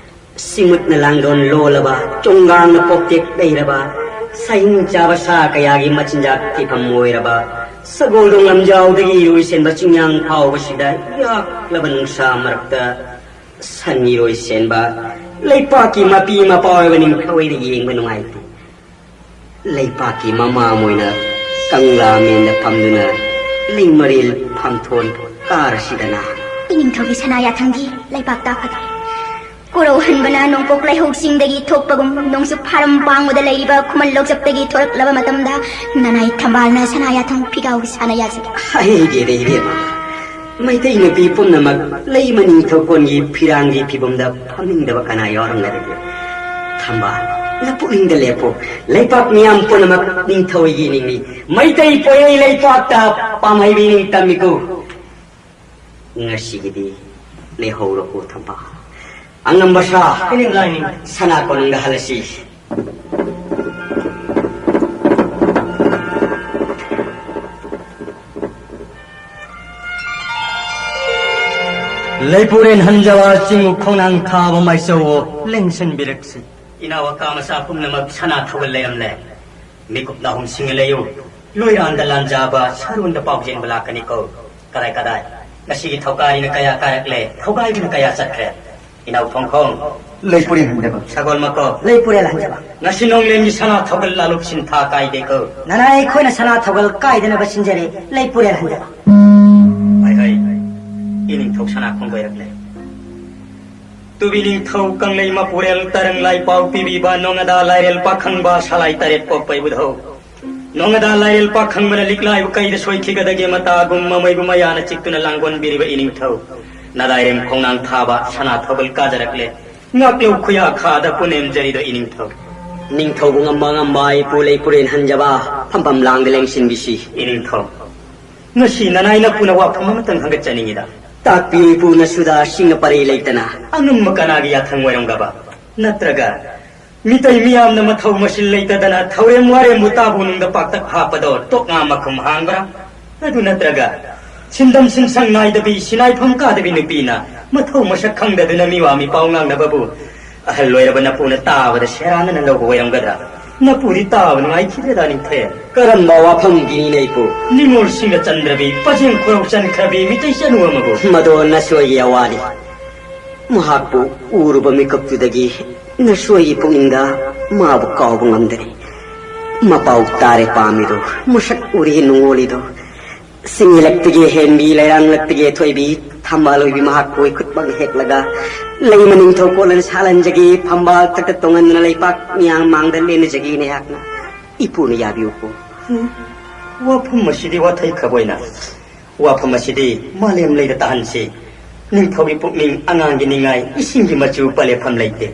ꯁꯤꯃꯨꯠꯅ ꯂꯥꯡꯗꯣꯟ ꯂꯣꯜꯂꯕ, ꯆꯣꯡꯒꯥꯡꯅ ꯄꯣꯛꯇꯦꯛ ꯂꯩꯔꯕ, ꯁꯍꯤꯡ ꯆꯥꯕ ꯁꯥ ꯀꯌꯥꯒꯤ ꯃꯆꯤꯟꯖꯥꯛ ꯊꯤꯐꯝ ꯑꯣꯏꯔꯕ, ꯁꯒꯣꯜꯗꯣꯡ ꯂꯝꯖꯥꯎꯗꯒꯤ ꯏꯔꯣꯏ ꯁꯦꯟꯕ ꯆꯤꯡꯌꯥꯡ ꯐꯥꯎꯕꯁꯤꯗ ꯌꯥꯛꯂꯕ ꯅꯨꯡꯁꯥ ꯃꯔꯛꯇ ꯁꯟ ꯏꯔꯣꯏ ꯁꯦꯟꯕ, ꯂꯩꯄꯥꯛꯀꯤ ꯃꯄꯤ ꯃꯄꯥ ꯑꯣꯏꯕ ꯅꯤꯡꯊꯧ ꯑꯩꯅ ꯌꯦꯡꯕ ꯅꯨꯡꯉꯥꯏꯇꯦ꯫ ꯂꯩꯄꯥꯛꯀꯤ ꯃꯃꯥ ꯑꯃ ꯑꯣꯏꯅ ꯀꯪꯂꯥ ꯃꯦꯟꯗ ꯐꯝꯗꯨꯅ ꯂꯩꯃꯔꯦꯜ ꯐꯝꯊꯣꯟ ꯀꯥꯔꯁꯤꯗꯅ꯫ ꯏꯅꯤꯡꯊꯧꯒꯤ ꯁꯅꯥ ꯌꯥꯊꯪꯗꯤ ꯂꯩꯄꯥꯛ ꯇꯥꯈ꯭ꯔꯦ꯫ ꯀꯣꯔꯧꯍꯟꯕꯅ ꯅꯣꯡꯄꯣꯛ ꯂꯩꯍꯧ ꯆꯤꯡꯗꯒꯤ ꯊꯣꯛꯄꯒꯨꯝ, ꯅꯣꯡꯆꯨꯞ ꯐꯥꯔꯝ ꯄꯥꯡꯕꯗ ꯂꯩꯔꯤꯕ ꯈꯨꯃꯟ ꯂꯧꯆꯞꯇꯒꯤ ꯊꯣꯔꯛꯂꯕ ꯃꯇꯝꯗ, ꯅꯅꯥꯏ ꯊꯝꯕꯥꯜꯅ ꯁꯅꯥ ꯌꯥꯊꯪ ꯐꯤꯒꯥꯎꯒꯤ ꯁꯥꯟꯅ ꯌꯥꯖꯒꯦ꯫ ꯍꯩꯒꯦꯗ ꯏꯕꯦꯝꯃ, ꯃꯩꯇꯩ ꯅꯨꯄꯤ ꯄꯨꯝꯅꯃꯛ ꯂꯩꯃ ꯅꯤꯡꯊꯧꯀꯣꯟꯒꯤ ꯐꯤꯔꯥꯟꯒꯤ ꯐꯤꯕꯝꯗ ꯐꯝꯅꯤꯡꯗꯕ ꯀꯅꯥ ꯌꯥꯎꯔꯝꯒꯗꯒꯦ? ꯊꯝꯕꯥꯜ, ꯅꯄꯨꯛꯅꯤꯡꯗ ꯂꯦꯞꯄꯨ꯫ ꯂꯩꯄꯥꯛ ꯃꯤꯌꯥꯝ ꯄꯨꯝꯅꯃꯛ ꯅꯤꯡꯊꯧ ꯑꯩꯒꯤ ꯏꯅꯤꯡꯅꯤ꯫ ꯃꯩꯇꯩ ꯄꯣꯌꯩ ꯂꯩꯄꯥꯛꯇ ꯄꯥꯝꯍꯩꯕꯤ ꯅꯤꯡꯇꯝꯃꯤꯀꯣ꯫ ꯉꯁꯤꯒꯤꯗꯤ ꯂꯩꯍꯧꯔꯣꯀꯣ ꯊꯝꯕꯥꯜ꯫ ꯑꯉꯝꯕ ꯁꯥ, ꯏꯅꯤꯡ ꯂꯥꯏꯅꯤꯡ꯫ ꯁꯅꯥ ꯀꯣꯅꯨꯡꯗ ꯍꯜꯂꯁꯤ꯫ ꯂꯩꯄꯨꯔꯦꯟ ꯍꯟꯖꯕ ꯆꯤꯡꯉꯨ ꯈꯣꯡꯅꯥꯡ ꯊꯥꯕ ꯃꯥꯏꯆꯧꯋꯣ ꯂꯦꯡꯁꯤꯟꯕꯤꯔꯛꯁꯤ꯫ ꯏꯅꯥꯎ ꯑꯀꯥ ꯃꯆꯥ ꯄꯨꯝꯅꯃꯛ ꯁꯅꯥ ꯊꯧꯒꯜ ꯂꯩꯔꯝꯂꯦ꯫ ꯃꯤꯀꯨꯞ ꯅꯥꯍꯨꯝꯁꯤꯡꯅ ꯂꯩꯌꯨ꯫ ꯂꯣꯏꯔꯥꯟꯗ ꯂꯥꯟꯖꯕ ꯁꯥꯔꯣꯟꯗ ꯄꯥꯎꯖꯦꯟꯕ ꯂꯥꯛꯀꯅꯤꯀꯣ꯫ ꯀꯗꯥꯏ ꯀꯗꯥꯏ? ꯉꯁꯤꯒꯤ ꯊꯧꯀꯥꯔꯤꯅ ꯀꯌꯥ ꯀꯥꯔꯛꯂꯦ? ꯊꯧꯒꯥꯏꯕꯅ ꯀꯌꯥ ꯆꯠꯈ꯭ꯔꯦ? ꯏꯅꯥꯎ ꯐꯣꯡꯈꯣꯡ꯫ ꯂꯩꯄꯨꯔꯦꯟ ꯍꯟꯖꯕ꯫ ꯁꯒꯣꯜ ꯃꯀꯣꯛ꯫ ꯂꯩꯄꯨꯔꯦꯟ ꯍꯟꯖꯕ꯫ ꯉꯁꯤ ꯅꯣꯡꯂꯦꯟꯒꯤ ꯁꯅꯥ ꯊꯧꯒꯜ ꯂꯥꯂꯨꯞ ꯁꯤꯟꯊꯥ ꯀꯥꯏꯗꯦꯀꯣ꯫ ꯅꯅꯥꯏ ꯑꯩꯈꯣꯏꯅ ꯁꯅꯥ ꯊꯧꯒꯜ ꯀꯥꯏꯗꯅꯕ ꯁꯤꯟꯖꯔꯦ, ꯂꯩꯄꯨꯔꯦꯟ ꯍꯟꯖꯕ꯫ ꯍꯣꯏ, ꯍꯣꯏ꯫ ꯏꯅꯤꯡꯊꯧ ꯁꯅꯥ ꯈꯣꯡꯗꯣꯏꯔꯛꯂꯦ꯫ ꯇꯨꯕꯤ ꯅꯤꯡꯊꯧ ꯀꯪꯂꯩ ꯃꯄꯨꯔꯦꯜ ꯇꯔꯪ ꯂꯥꯏꯄꯥꯎ ꯄꯤꯕꯤꯕ ꯅꯣꯡꯉꯗꯥ ꯂꯥꯏꯔꯦꯜ ꯄꯥꯈꯪꯕ ꯁꯂꯥꯏ ꯇꯔꯦꯠ ꯄꯣꯛꯄ ꯏꯕꯨꯙꯧ꯫ ꯅꯣꯡꯉꯗꯥ ꯂꯥꯏꯔꯦꯜ ꯄꯥꯈꯪꯕꯅ ꯂꯤꯛꯂꯥꯏꯕꯨ ꯀꯩꯗ ꯁꯣꯏꯈꯤꯒꯗꯒꯦ ꯃꯇꯥꯒꯨꯝ ꯃꯃꯩꯕꯨ ꯃꯌꯥꯅ ꯆꯤꯛꯇꯨꯅ ꯂꯥꯡꯒꯣꯟꯕꯤꯔꯤꯕ ꯏꯅꯤꯡꯊꯧ꯫ ꯅꯗꯥꯏꯔꯦꯝ ꯈꯣꯡꯅꯥꯡ ꯊꯥꯕ ꯁꯅꯥ ꯊꯧꯒꯜ ꯀꯥꯖꯔꯛꯂꯦ꯫ ꯉꯥꯛꯂꯧ ꯈꯨꯌꯥ ꯈꯥꯗ ꯄꯨꯅꯦꯝꯖꯔꯤꯗꯣ ꯏꯅꯤꯡꯊꯧ꯫ ꯅꯤꯡꯊꯧꯕꯨ ꯉꯝꯕ ꯉꯝꯕ ꯏꯄꯨ ꯂꯩꯄꯨꯔꯦꯟ ꯍꯟꯖꯕ ꯐꯝꯐꯝ ꯂꯥꯡꯗ ꯂꯦꯡꯁꯤꯟꯕꯤꯁꯤ꯫ ꯏꯅꯤꯡꯊꯧ, ꯉꯁꯤ ꯅꯅꯥꯏ ꯅꯄꯨꯅ ꯋꯥꯐꯝ ꯑꯃꯇꯪ ꯍꯪꯒꯠꯆꯅꯤꯡꯉꯤꯗ꯫ ꯇꯥꯛꯄꯤꯌꯨ ꯏꯄꯨ ꯅꯁꯨꯗ ꯁꯤꯡꯅ ꯄꯔꯩ ꯂꯩꯇꯅ꯫ ꯑꯉꯝꯕ ꯀꯅꯥꯒꯤ ꯌꯥꯊꯪ ꯑꯣꯏꯔꯝꯒꯕ? ꯅꯠꯇ꯭ꯔꯒ ꯃꯤꯇꯩ ꯃꯤꯌꯥꯝꯅ ꯃꯊꯧ ꯃꯁꯤꯜ ꯂꯩꯇꯗꯅ ꯊꯧꯔꯦꯝ ꯋꯥꯔꯦꯝꯕꯨ ꯇꯥꯕꯨ ꯅꯨꯡꯗ ꯄꯥꯛꯇꯛ ꯍꯥꯞꯄꯗꯣ ꯇꯣꯛꯉꯥ ꯃꯈꯨꯝ ꯍꯥꯡꯕ꯭ꯔꯥ? ꯑꯗꯨ ꯅꯠꯇ꯭ꯔꯒ ꯁꯤꯟꯗꯝ ꯁꯤꯟꯁꯪ ꯅꯥꯏꯗꯕꯤ ꯁꯤꯅꯥꯏꯐꯝ ꯀꯥꯗꯕꯤ ꯅꯨꯄꯤꯅ ꯃꯊꯧ ꯃꯁꯛ ꯈꯪꯗꯗꯨꯅ ꯃꯤꯋꯥ ꯃꯤꯄꯥꯎ ꯉꯥꯡꯅꯕꯕꯨ ꯑꯍꯜ ꯑꯣꯏꯔꯕ ꯅꯄꯨꯅ ꯇꯥꯕꯗ ꯁꯦꯔꯥꯟꯅꯅ ꯂꯧꯕ ꯑꯣꯏꯔꯝꯒꯗ꯭ꯔꯥ? ꯅꯄꯨꯗꯤ ꯇꯥꯕ ꯅꯨꯡꯉꯥꯏꯈꯤꯗ꯭ꯔꯦꯗ ꯅꯤꯡꯊꯦꯝ꯫ ꯀꯔꯝꯕ ꯋꯥꯐꯝꯒꯤꯅꯤꯅꯦ ꯏꯄꯨ? ꯅꯤꯡꯉꯣꯜꯁꯤꯡꯅ ꯆꯟꯗ꯭ꯔꯕꯤ ꯄꯖꯦꯡ ꯈꯣꯏꯔꯧ ꯆꯟꯈ꯭ꯔꯕꯤ ꯃꯤꯇꯩ ꯆꯅꯨ ꯑꯃꯕꯨ꯫ ꯃꯗꯣ ꯅꯁꯣꯏꯒꯤ ꯑꯋꯥꯅꯤ꯫ ꯃꯍꯥꯛꯄꯨ ꯎꯔꯨꯕ ꯃꯤꯀꯨꯞꯇꯨꯗꯒꯤ ꯅꯁꯣꯏꯒꯤ ꯄꯨꯛꯅꯤꯡꯗ ꯃꯥꯕꯨ ꯀꯥꯎꯕ ꯉꯝꯗꯔꯦ꯫ ꯃꯄꯥꯎ ꯇꯥꯔꯦ ꯄꯥꯝꯃꯤꯗꯣ, ꯃꯁꯛ ꯎꯔꯦ ꯅꯨꯡꯉꯣꯜꯂꯤꯗꯣ꯫ ꯁꯤꯡꯂꯛꯇꯒꯤ ꯍꯦꯟꯕꯤ, ꯂꯩꯔꯥꯡꯂꯛꯇꯒꯤ ꯊꯣꯏꯕꯤ, ꯊꯝꯕꯥꯜ ꯑꯣꯏꯕꯤ ꯃꯍꯥꯛꯄꯨ ꯈꯨꯠꯃꯛ ꯍꯦꯛꯂꯒ ꯂꯩꯃ ꯅꯤꯡꯊꯧ ꯀꯣꯜꯂꯅ ꯁꯥꯠꯍꯟꯖꯒꯦ, ꯐꯝꯕꯥꯜ ꯊꯛꯇ ꯇꯣꯡꯍꯟꯗꯅ ꯂꯩꯄꯥꯛ ꯃꯤꯌꯥꯝ ꯃꯥꯡꯗ ꯂꯦꯟꯅꯖꯒꯦꯅꯦ ꯑꯩꯍꯥꯛꯅ꯫ ꯏꯄꯨꯅ ꯌꯥꯕꯤꯌꯨꯀꯣ꯫ ꯎꯝ, ꯋꯥꯐꯝ ꯑꯁꯤꯗꯤ ꯋꯥꯊꯩ ꯈꯛ ꯑꯣꯏꯅ, ꯋꯥꯐꯝ ꯑꯁꯤꯗꯤ ꯃꯥꯂꯦꯝ ꯂꯩꯗ ꯇꯥꯍꯟꯁꯤ꯫ ꯅꯤꯡꯊꯧꯒꯤ ꯄꯨꯛꯅꯤꯡ ꯑꯉꯥꯡꯒꯤ ꯅꯤꯡꯉꯥꯏ, ꯏꯁꯤꯡꯒꯤ ꯃꯆꯨ ꯄꯜꯂꯦꯐꯝ ꯂꯩꯇꯦ꯫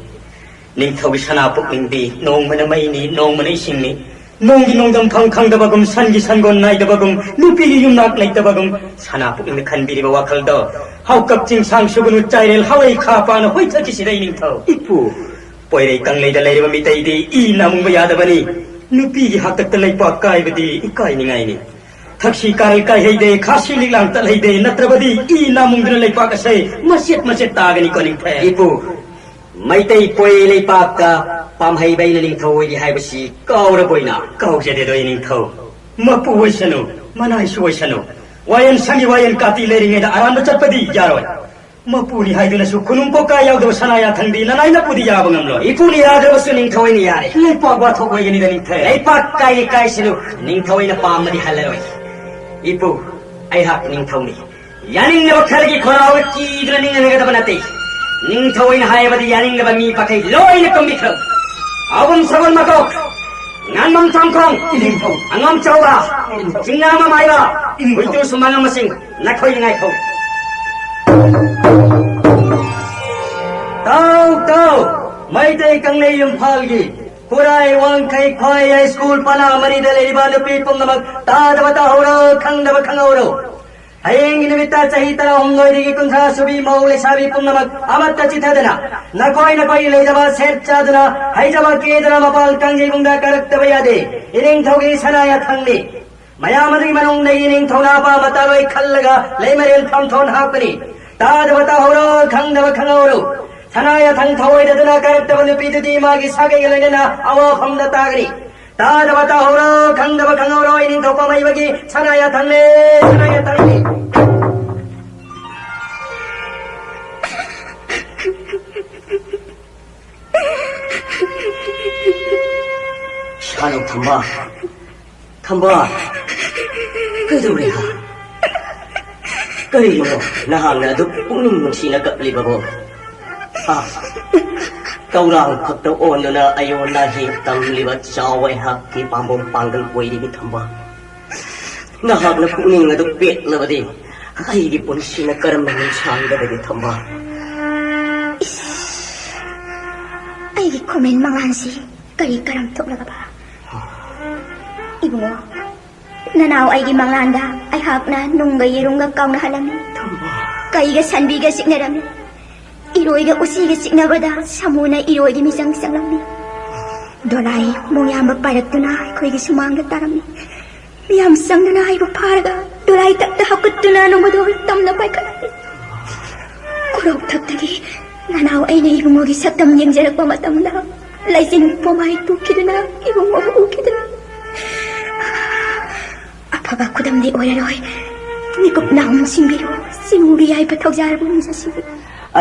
ꯅꯤꯡꯊꯧꯒꯤ ꯁꯅꯥ ꯄꯨꯛꯅꯤꯡꯗꯤ ꯅꯣꯡꯃꯅ ꯃꯩꯅꯤ, ꯅꯣꯡꯃꯅ ꯏꯁꯤꯡꯅꯤ꯫ ꯅꯣꯡꯒꯤ ꯅꯣꯡꯗꯝ ꯐꯪ ꯈꯪꯗꯕꯒꯨꯝ, ꯁꯟꯒꯤ ꯁꯟꯒꯣꯟ ꯅꯥꯏꯗꯕꯒꯨꯝ, ꯅꯨꯄꯤꯒꯤ ꯌꯨꯝꯅꯥꯛ ꯂꯩꯇꯕꯒꯨꯝ, ꯁꯅꯥ ꯄꯨꯛꯅꯤꯡꯅ ꯈꯟꯕꯤꯔꯤꯕ ꯋꯥꯈꯜꯗꯣ ꯍꯥꯎꯀꯞ ꯆꯤꯡꯁꯥꯡ ꯁꯨꯒꯅꯨ, ꯆꯥꯏꯔꯦꯜ ꯍꯋꯥꯏ ꯈꯥ ꯄꯥꯅ ꯍꯣꯏꯊꯈꯤꯁꯤꯗ ꯅꯤꯡꯊꯧ꯫ ꯏꯄꯨ, ꯄꯣꯏꯔꯩ ꯀꯪꯂꯩꯗ ꯂꯩꯔꯤꯕ ꯃꯤꯇꯩꯗꯤ ꯏ ꯅꯥꯃꯨꯡꯕ ꯌꯥꯗꯕꯅꯤ꯫ ꯅꯨꯄꯤꯒꯤ ꯍꯥꯛꯇꯛꯇ ꯂꯩꯄꯥꯛ ꯀꯥꯏꯕꯗꯤ ꯏꯀꯥꯏꯅꯤꯡꯉꯥꯏꯅꯤ꯫ ꯊꯛꯁꯤ ꯀꯥꯔꯩ ꯀꯥꯏꯍꯩꯗꯦ, ꯈꯥꯁꯤ ꯂꯤꯛꯂꯥꯡ ꯇꯠꯍꯩꯗꯦ, ꯅꯠꯇ꯭ꯔꯕꯗꯤ ꯏ ꯅꯥꯃꯨꯡꯗꯨꯅ ꯂꯩꯄꯥꯛ ꯑꯁꯦ ꯃꯆꯦꯠ ꯃꯆꯦꯠ ꯇꯥꯒꯅꯤꯀꯣ ꯅꯤꯡꯊꯦꯝ꯫ ꯏꯄꯨ, ꯃꯩꯇꯩ ꯄꯣꯏ ꯂꯩꯄꯥꯛꯇ ꯄꯥꯝꯍꯩꯕ ꯑꯩꯅ ꯅꯤꯡꯊꯧ ꯑꯣꯏꯒꯦ ꯍꯥꯏꯕꯁꯤ ꯀꯥꯎꯔꯕꯣꯏꯅ? ꯀꯥꯎꯖꯗꯦꯗꯣ ꯏꯅꯤꯡꯊꯧ꯫ ꯃꯄꯨ ꯑꯣꯏꯁꯅꯨ, ꯃꯅꯥꯏꯁꯨ ꯑꯣꯏꯁꯅꯨ꯫ ꯋꯥꯌꯦꯟ ꯁꯪꯒꯤ ꯋꯥꯌꯦꯟ ꯀꯥꯇꯤ ꯂꯩꯔꯤꯉꯩꯗ ꯑꯔꯥꯟꯕ ꯆꯠꯄꯗꯤ ꯌꯥꯔꯣꯏ꯫ ꯃꯄꯨꯅꯤ ꯍꯥꯏꯗꯨꯅꯁꯨ ꯈꯨꯅꯨꯡ ꯀꯣꯛꯀꯥ ꯌꯥꯎꯗꯕ ꯁꯅꯥ ꯌꯥꯊꯪꯗꯤ ꯅꯅꯥꯏ ꯅꯄꯨꯗꯤ ꯌꯥꯕ ꯉꯝꯂꯣꯏ꯫ ꯏꯄꯨꯅ ꯌꯥꯗ꯭ꯔꯕꯁꯨ ꯅꯤꯡꯊꯧ ꯑꯩꯅ ꯌꯥꯔꯦ꯫ ꯂꯩꯄꯥꯛ ꯋꯥꯊꯣꯛ ꯑꯣꯏꯒꯅꯤꯗ ꯅꯤꯡꯊꯦꯝ꯫ ꯂꯩꯄꯥꯛ ꯀꯥꯏꯔꯦ ꯀꯥꯏꯁꯅꯨ, ꯅꯤꯡꯊꯧ ꯑꯩꯅ ꯄꯥꯝꯕꯗꯤ ꯍꯜꯂꯔꯣꯏ꯫ ꯏꯄꯨ, ꯑꯩꯍꯥꯛ ꯅꯤꯡꯊꯧꯅꯤ꯫ ꯌꯥꯅꯤꯡꯗꯕ ꯈꯔꯒꯤ ꯈꯣꯜꯂꯥꯎꯗ ꯀꯤꯗꯨꯅ ꯅꯤꯡꯍꯟꯒꯗꯕ ꯅꯠꯇꯦ꯫ ꯅꯤꯡꯊꯧ ꯑꯩꯅ ꯍꯥꯏꯕꯗꯤ ꯌꯥꯅꯤꯡꯗꯕ ꯃꯤ ꯃꯈꯩ ꯂꯣꯏꯅ ꯇꯨꯝꯕꯤꯈ꯭ꯔꯣ꯫ ꯑꯕꯨꯝ ꯁꯒꯣꯜ ꯃꯀꯣꯛ, ꯉꯥꯟꯕꯝ ꯆꯥꯝꯈꯣꯡ, ꯏꯅꯤꯡꯊꯧ꯫ ꯑꯉꯝ ꯆꯥꯎꯕ, ꯆꯤꯡꯅꯥꯃ ꯃꯥꯏꯕ, ꯏꯅꯤꯡꯊꯧ꯫ ꯍꯨꯏꯇꯨ ꯁꯨꯃꯥꯡ ꯑꯃꯁꯤꯡ ꯅꯈꯣꯏ ꯉꯥꯏꯈꯣ꯫ ꯇꯥꯎ, ꯇꯥꯎ, ꯃꯩꯇꯩ ꯀꯪꯂꯩ ꯏꯝꯐꯥꯜꯒꯤ ꯈꯨꯔꯥꯏ, ꯋꯥꯡꯈꯩ, ꯈ꯭ꯋꯥꯏ ꯍꯥꯏ ꯁ꯭ꯀꯨꯜ ꯄꯅꯥ ꯃꯔꯤꯗ ꯂꯩꯔꯤꯕ ꯅꯨꯄꯤ ꯄꯨꯝꯅꯃꯛ, ꯇꯥꯗꯕ ꯇꯥꯍꯧꯔꯣ, ꯈꯪꯗꯕ ꯈꯪꯍꯧꯔꯣ꯫ ꯍꯌꯦꯡꯒꯤ ꯅꯨꯃꯤꯠꯇ ꯆꯍꯤ ꯇꯔꯥꯍꯨꯝꯗꯣꯏꯗꯒꯤ ꯀꯨꯟꯊ꯭ꯔꯥ ꯁꯨꯕꯤ ꯃꯧ ꯂꯩꯁꯥꯕꯤ ꯄꯨꯝꯅꯃꯛ ꯑꯃꯠꯇ ꯆꯤꯊꯗꯅ, ꯅꯈꯣꯏ ꯅꯈꯣꯏꯒꯤ ꯂꯩꯖꯕ ꯁꯦꯠ ꯆꯥꯗꯨꯅ, ꯍꯩꯖꯕ ꯀꯦꯗꯨꯅ ꯃꯄꯥꯜ ꯀꯥꯡꯖꯩꯕꯨꯡꯗ ꯀꯥꯔꯛꯇꯕ ꯌꯥꯗꯦ꯫ ꯏꯅꯤꯡꯊꯧꯒꯤ ꯁꯅꯥ ꯌꯥꯊꯪꯅꯤ꯫ ꯃꯌꯥꯝ ꯑꯗꯨꯒꯤ ꯃꯅꯨꯡꯗꯒꯤ ꯅꯤꯡꯊꯧꯅ ꯑꯄꯥꯝꯕ ꯇꯥꯂꯣꯏ ꯈꯜꯂꯒ ꯂꯩꯃꯔꯦꯜ ꯐꯝꯊꯣꯟ ꯍꯥꯞꯀꯅꯤ꯫ ꯇꯥꯗꯕ ꯇꯥꯍꯧꯔꯣ, ꯈꯪꯗꯕ ꯈꯪꯍꯧꯔꯣ꯫ ꯁꯅꯥ ꯌꯥꯊꯪ ꯊꯧꯑꯣꯏꯗꯗꯨꯅ ꯀꯥꯔꯛꯇꯕ ꯅꯨꯄꯤꯗꯨꯗꯤ ꯃꯥꯒꯤ ꯁꯥꯒꯩꯒ ꯂꯣꯏꯅꯅ ꯑꯋꯥꯐꯝꯗ ꯇꯥꯒꯅꯤ꯫ ꯇꯥꯗꯕ ꯇꯥꯍꯧꯔꯣ, ꯈꯪꯗꯕ ꯈꯪꯍꯧꯔꯣ꯫ ꯏꯅꯤꯡꯊꯧ ꯄꯥꯝꯍꯩꯕꯒꯤ ꯁꯅꯥ ꯌꯥꯊꯪꯅꯦ, ꯁꯅꯥ ꯌꯥꯊꯪꯅꯤ꯫ ꯁꯥꯅꯧ ꯊꯝꯕꯥꯜ, ꯊꯝꯕꯥꯜ, ꯀꯩꯗꯧꯔꯦ ꯍꯥ? ꯀꯔꯤꯒꯤꯅꯣ ꯅꯍꯥꯛꯅ ꯑꯗꯨꯛ ꯄꯨꯛꯅꯤꯡ ꯅꯨꯡꯁꯤꯅ ꯀꯞꯂꯤꯕꯕꯣ? ꯍꯥ? ꯇꯧꯔꯥꯡ ꯈꯛꯇ ꯑꯣꯟꯗꯨꯅ ꯑꯌꯣꯟ ꯑꯍꯦꯟ ꯇꯝꯂꯤꯕ ꯆꯥꯎ ꯑꯩꯍꯥꯛꯀꯤ ꯄꯥꯝꯕꯣꯝ ꯄꯥꯡꯒꯜ ꯑꯣꯏꯔꯤꯕꯤ ꯊꯝꯕꯥꯜ, ꯅꯍꯥꯛꯅ ꯄꯨꯛꯅꯤꯡ ꯑꯗꯨ ꯄꯦꯠꯂꯕꯗꯤ ꯑꯩꯒꯤ ꯄꯨꯟꯁꯤꯅ ꯀꯔꯝꯅ ꯅꯨꯡꯁꯥꯡꯒꯗꯒꯦ ꯊꯝꯕꯥꯜ? ꯏꯁ, ꯑꯩꯒꯤ ꯈꯣꯃꯦꯟ ꯃꯉꯥꯟꯁꯤ ꯀꯔꯤ ꯀꯔꯝ ꯊꯣꯛꯂꯒꯕ? ꯏꯕꯨꯡꯉꯣ, ꯅꯅꯥꯎ ꯑꯩꯒꯤ ꯃꯪꯂꯥꯟꯗ ꯑꯩꯍꯥꯛꯅ ꯅꯨꯡꯒ ꯌꯦꯔꯨꯝꯒ ꯀꯥꯎꯅꯍꯜꯂꯝꯃꯤ꯫ ꯀꯩꯒ ꯁꯟꯕꯤꯒ ꯆꯤꯛꯅꯔꯝꯃꯤ꯫ ꯏꯔꯣꯏꯒ ꯎꯆꯤꯒ ꯆꯤꯛꯅꯕꯗ ꯁꯥꯃꯨꯅ ꯏꯔꯣꯏꯒꯤ ꯃꯤꯆꯪ ꯆꯪꯂꯝꯃꯤ꯫ ꯗꯣꯂꯥꯏ ꯃꯣꯡꯌꯥꯝꯕ ꯄꯥꯏꯔꯛꯇꯨꯅ ꯑꯩꯈꯣꯏꯒꯤ ꯁꯨꯃꯥꯡꯗ ꯇꯥꯔꯝꯃꯤ꯫ ꯃꯤꯌꯥꯝ ꯆꯪꯗꯨꯅ ꯑꯩꯕꯨ ꯐꯥꯔꯒ ꯗꯣꯂꯥꯏ ꯇꯛꯇ ꯍꯥꯞꯀꯠꯇꯨꯅ ꯅꯣꯡꯃꯗꯣ ꯇꯝꯅ ꯄꯥꯏꯈꯠꯂꯝꯃꯤ꯫ ꯈꯨꯔꯧꯊꯛꯇꯒꯤ ꯅꯅꯥꯎ ꯑꯩꯅ ꯏꯕꯨꯡꯉꯣꯒꯤ ꯁꯛꯇꯝ ꯌꯦꯡꯖꯔꯛꯄ ꯃꯇꯝꯗ ꯂꯩꯆꯤꯟ ꯄꯣꯝꯍꯥꯏ ꯇꯨꯈꯤꯗꯨꯅ ꯏꯕꯨꯡꯉꯣꯕꯨ ꯎꯈꯤꯗꯨꯅ ꯑꯐꯕ ꯈꯨꯗꯝꯗꯤ ꯑꯣꯏꯔꯔꯣꯏ꯫ ꯃꯤꯀꯨꯞ ꯅꯥꯍꯨꯝ ꯁꯤꯡꯕꯤꯌꯨ, ꯆꯤꯡꯒꯤ ꯌꯥꯏꯐ ꯊꯧꯖꯥꯜꯕꯨ ꯃꯤꯖꯁꯤꯡ꯫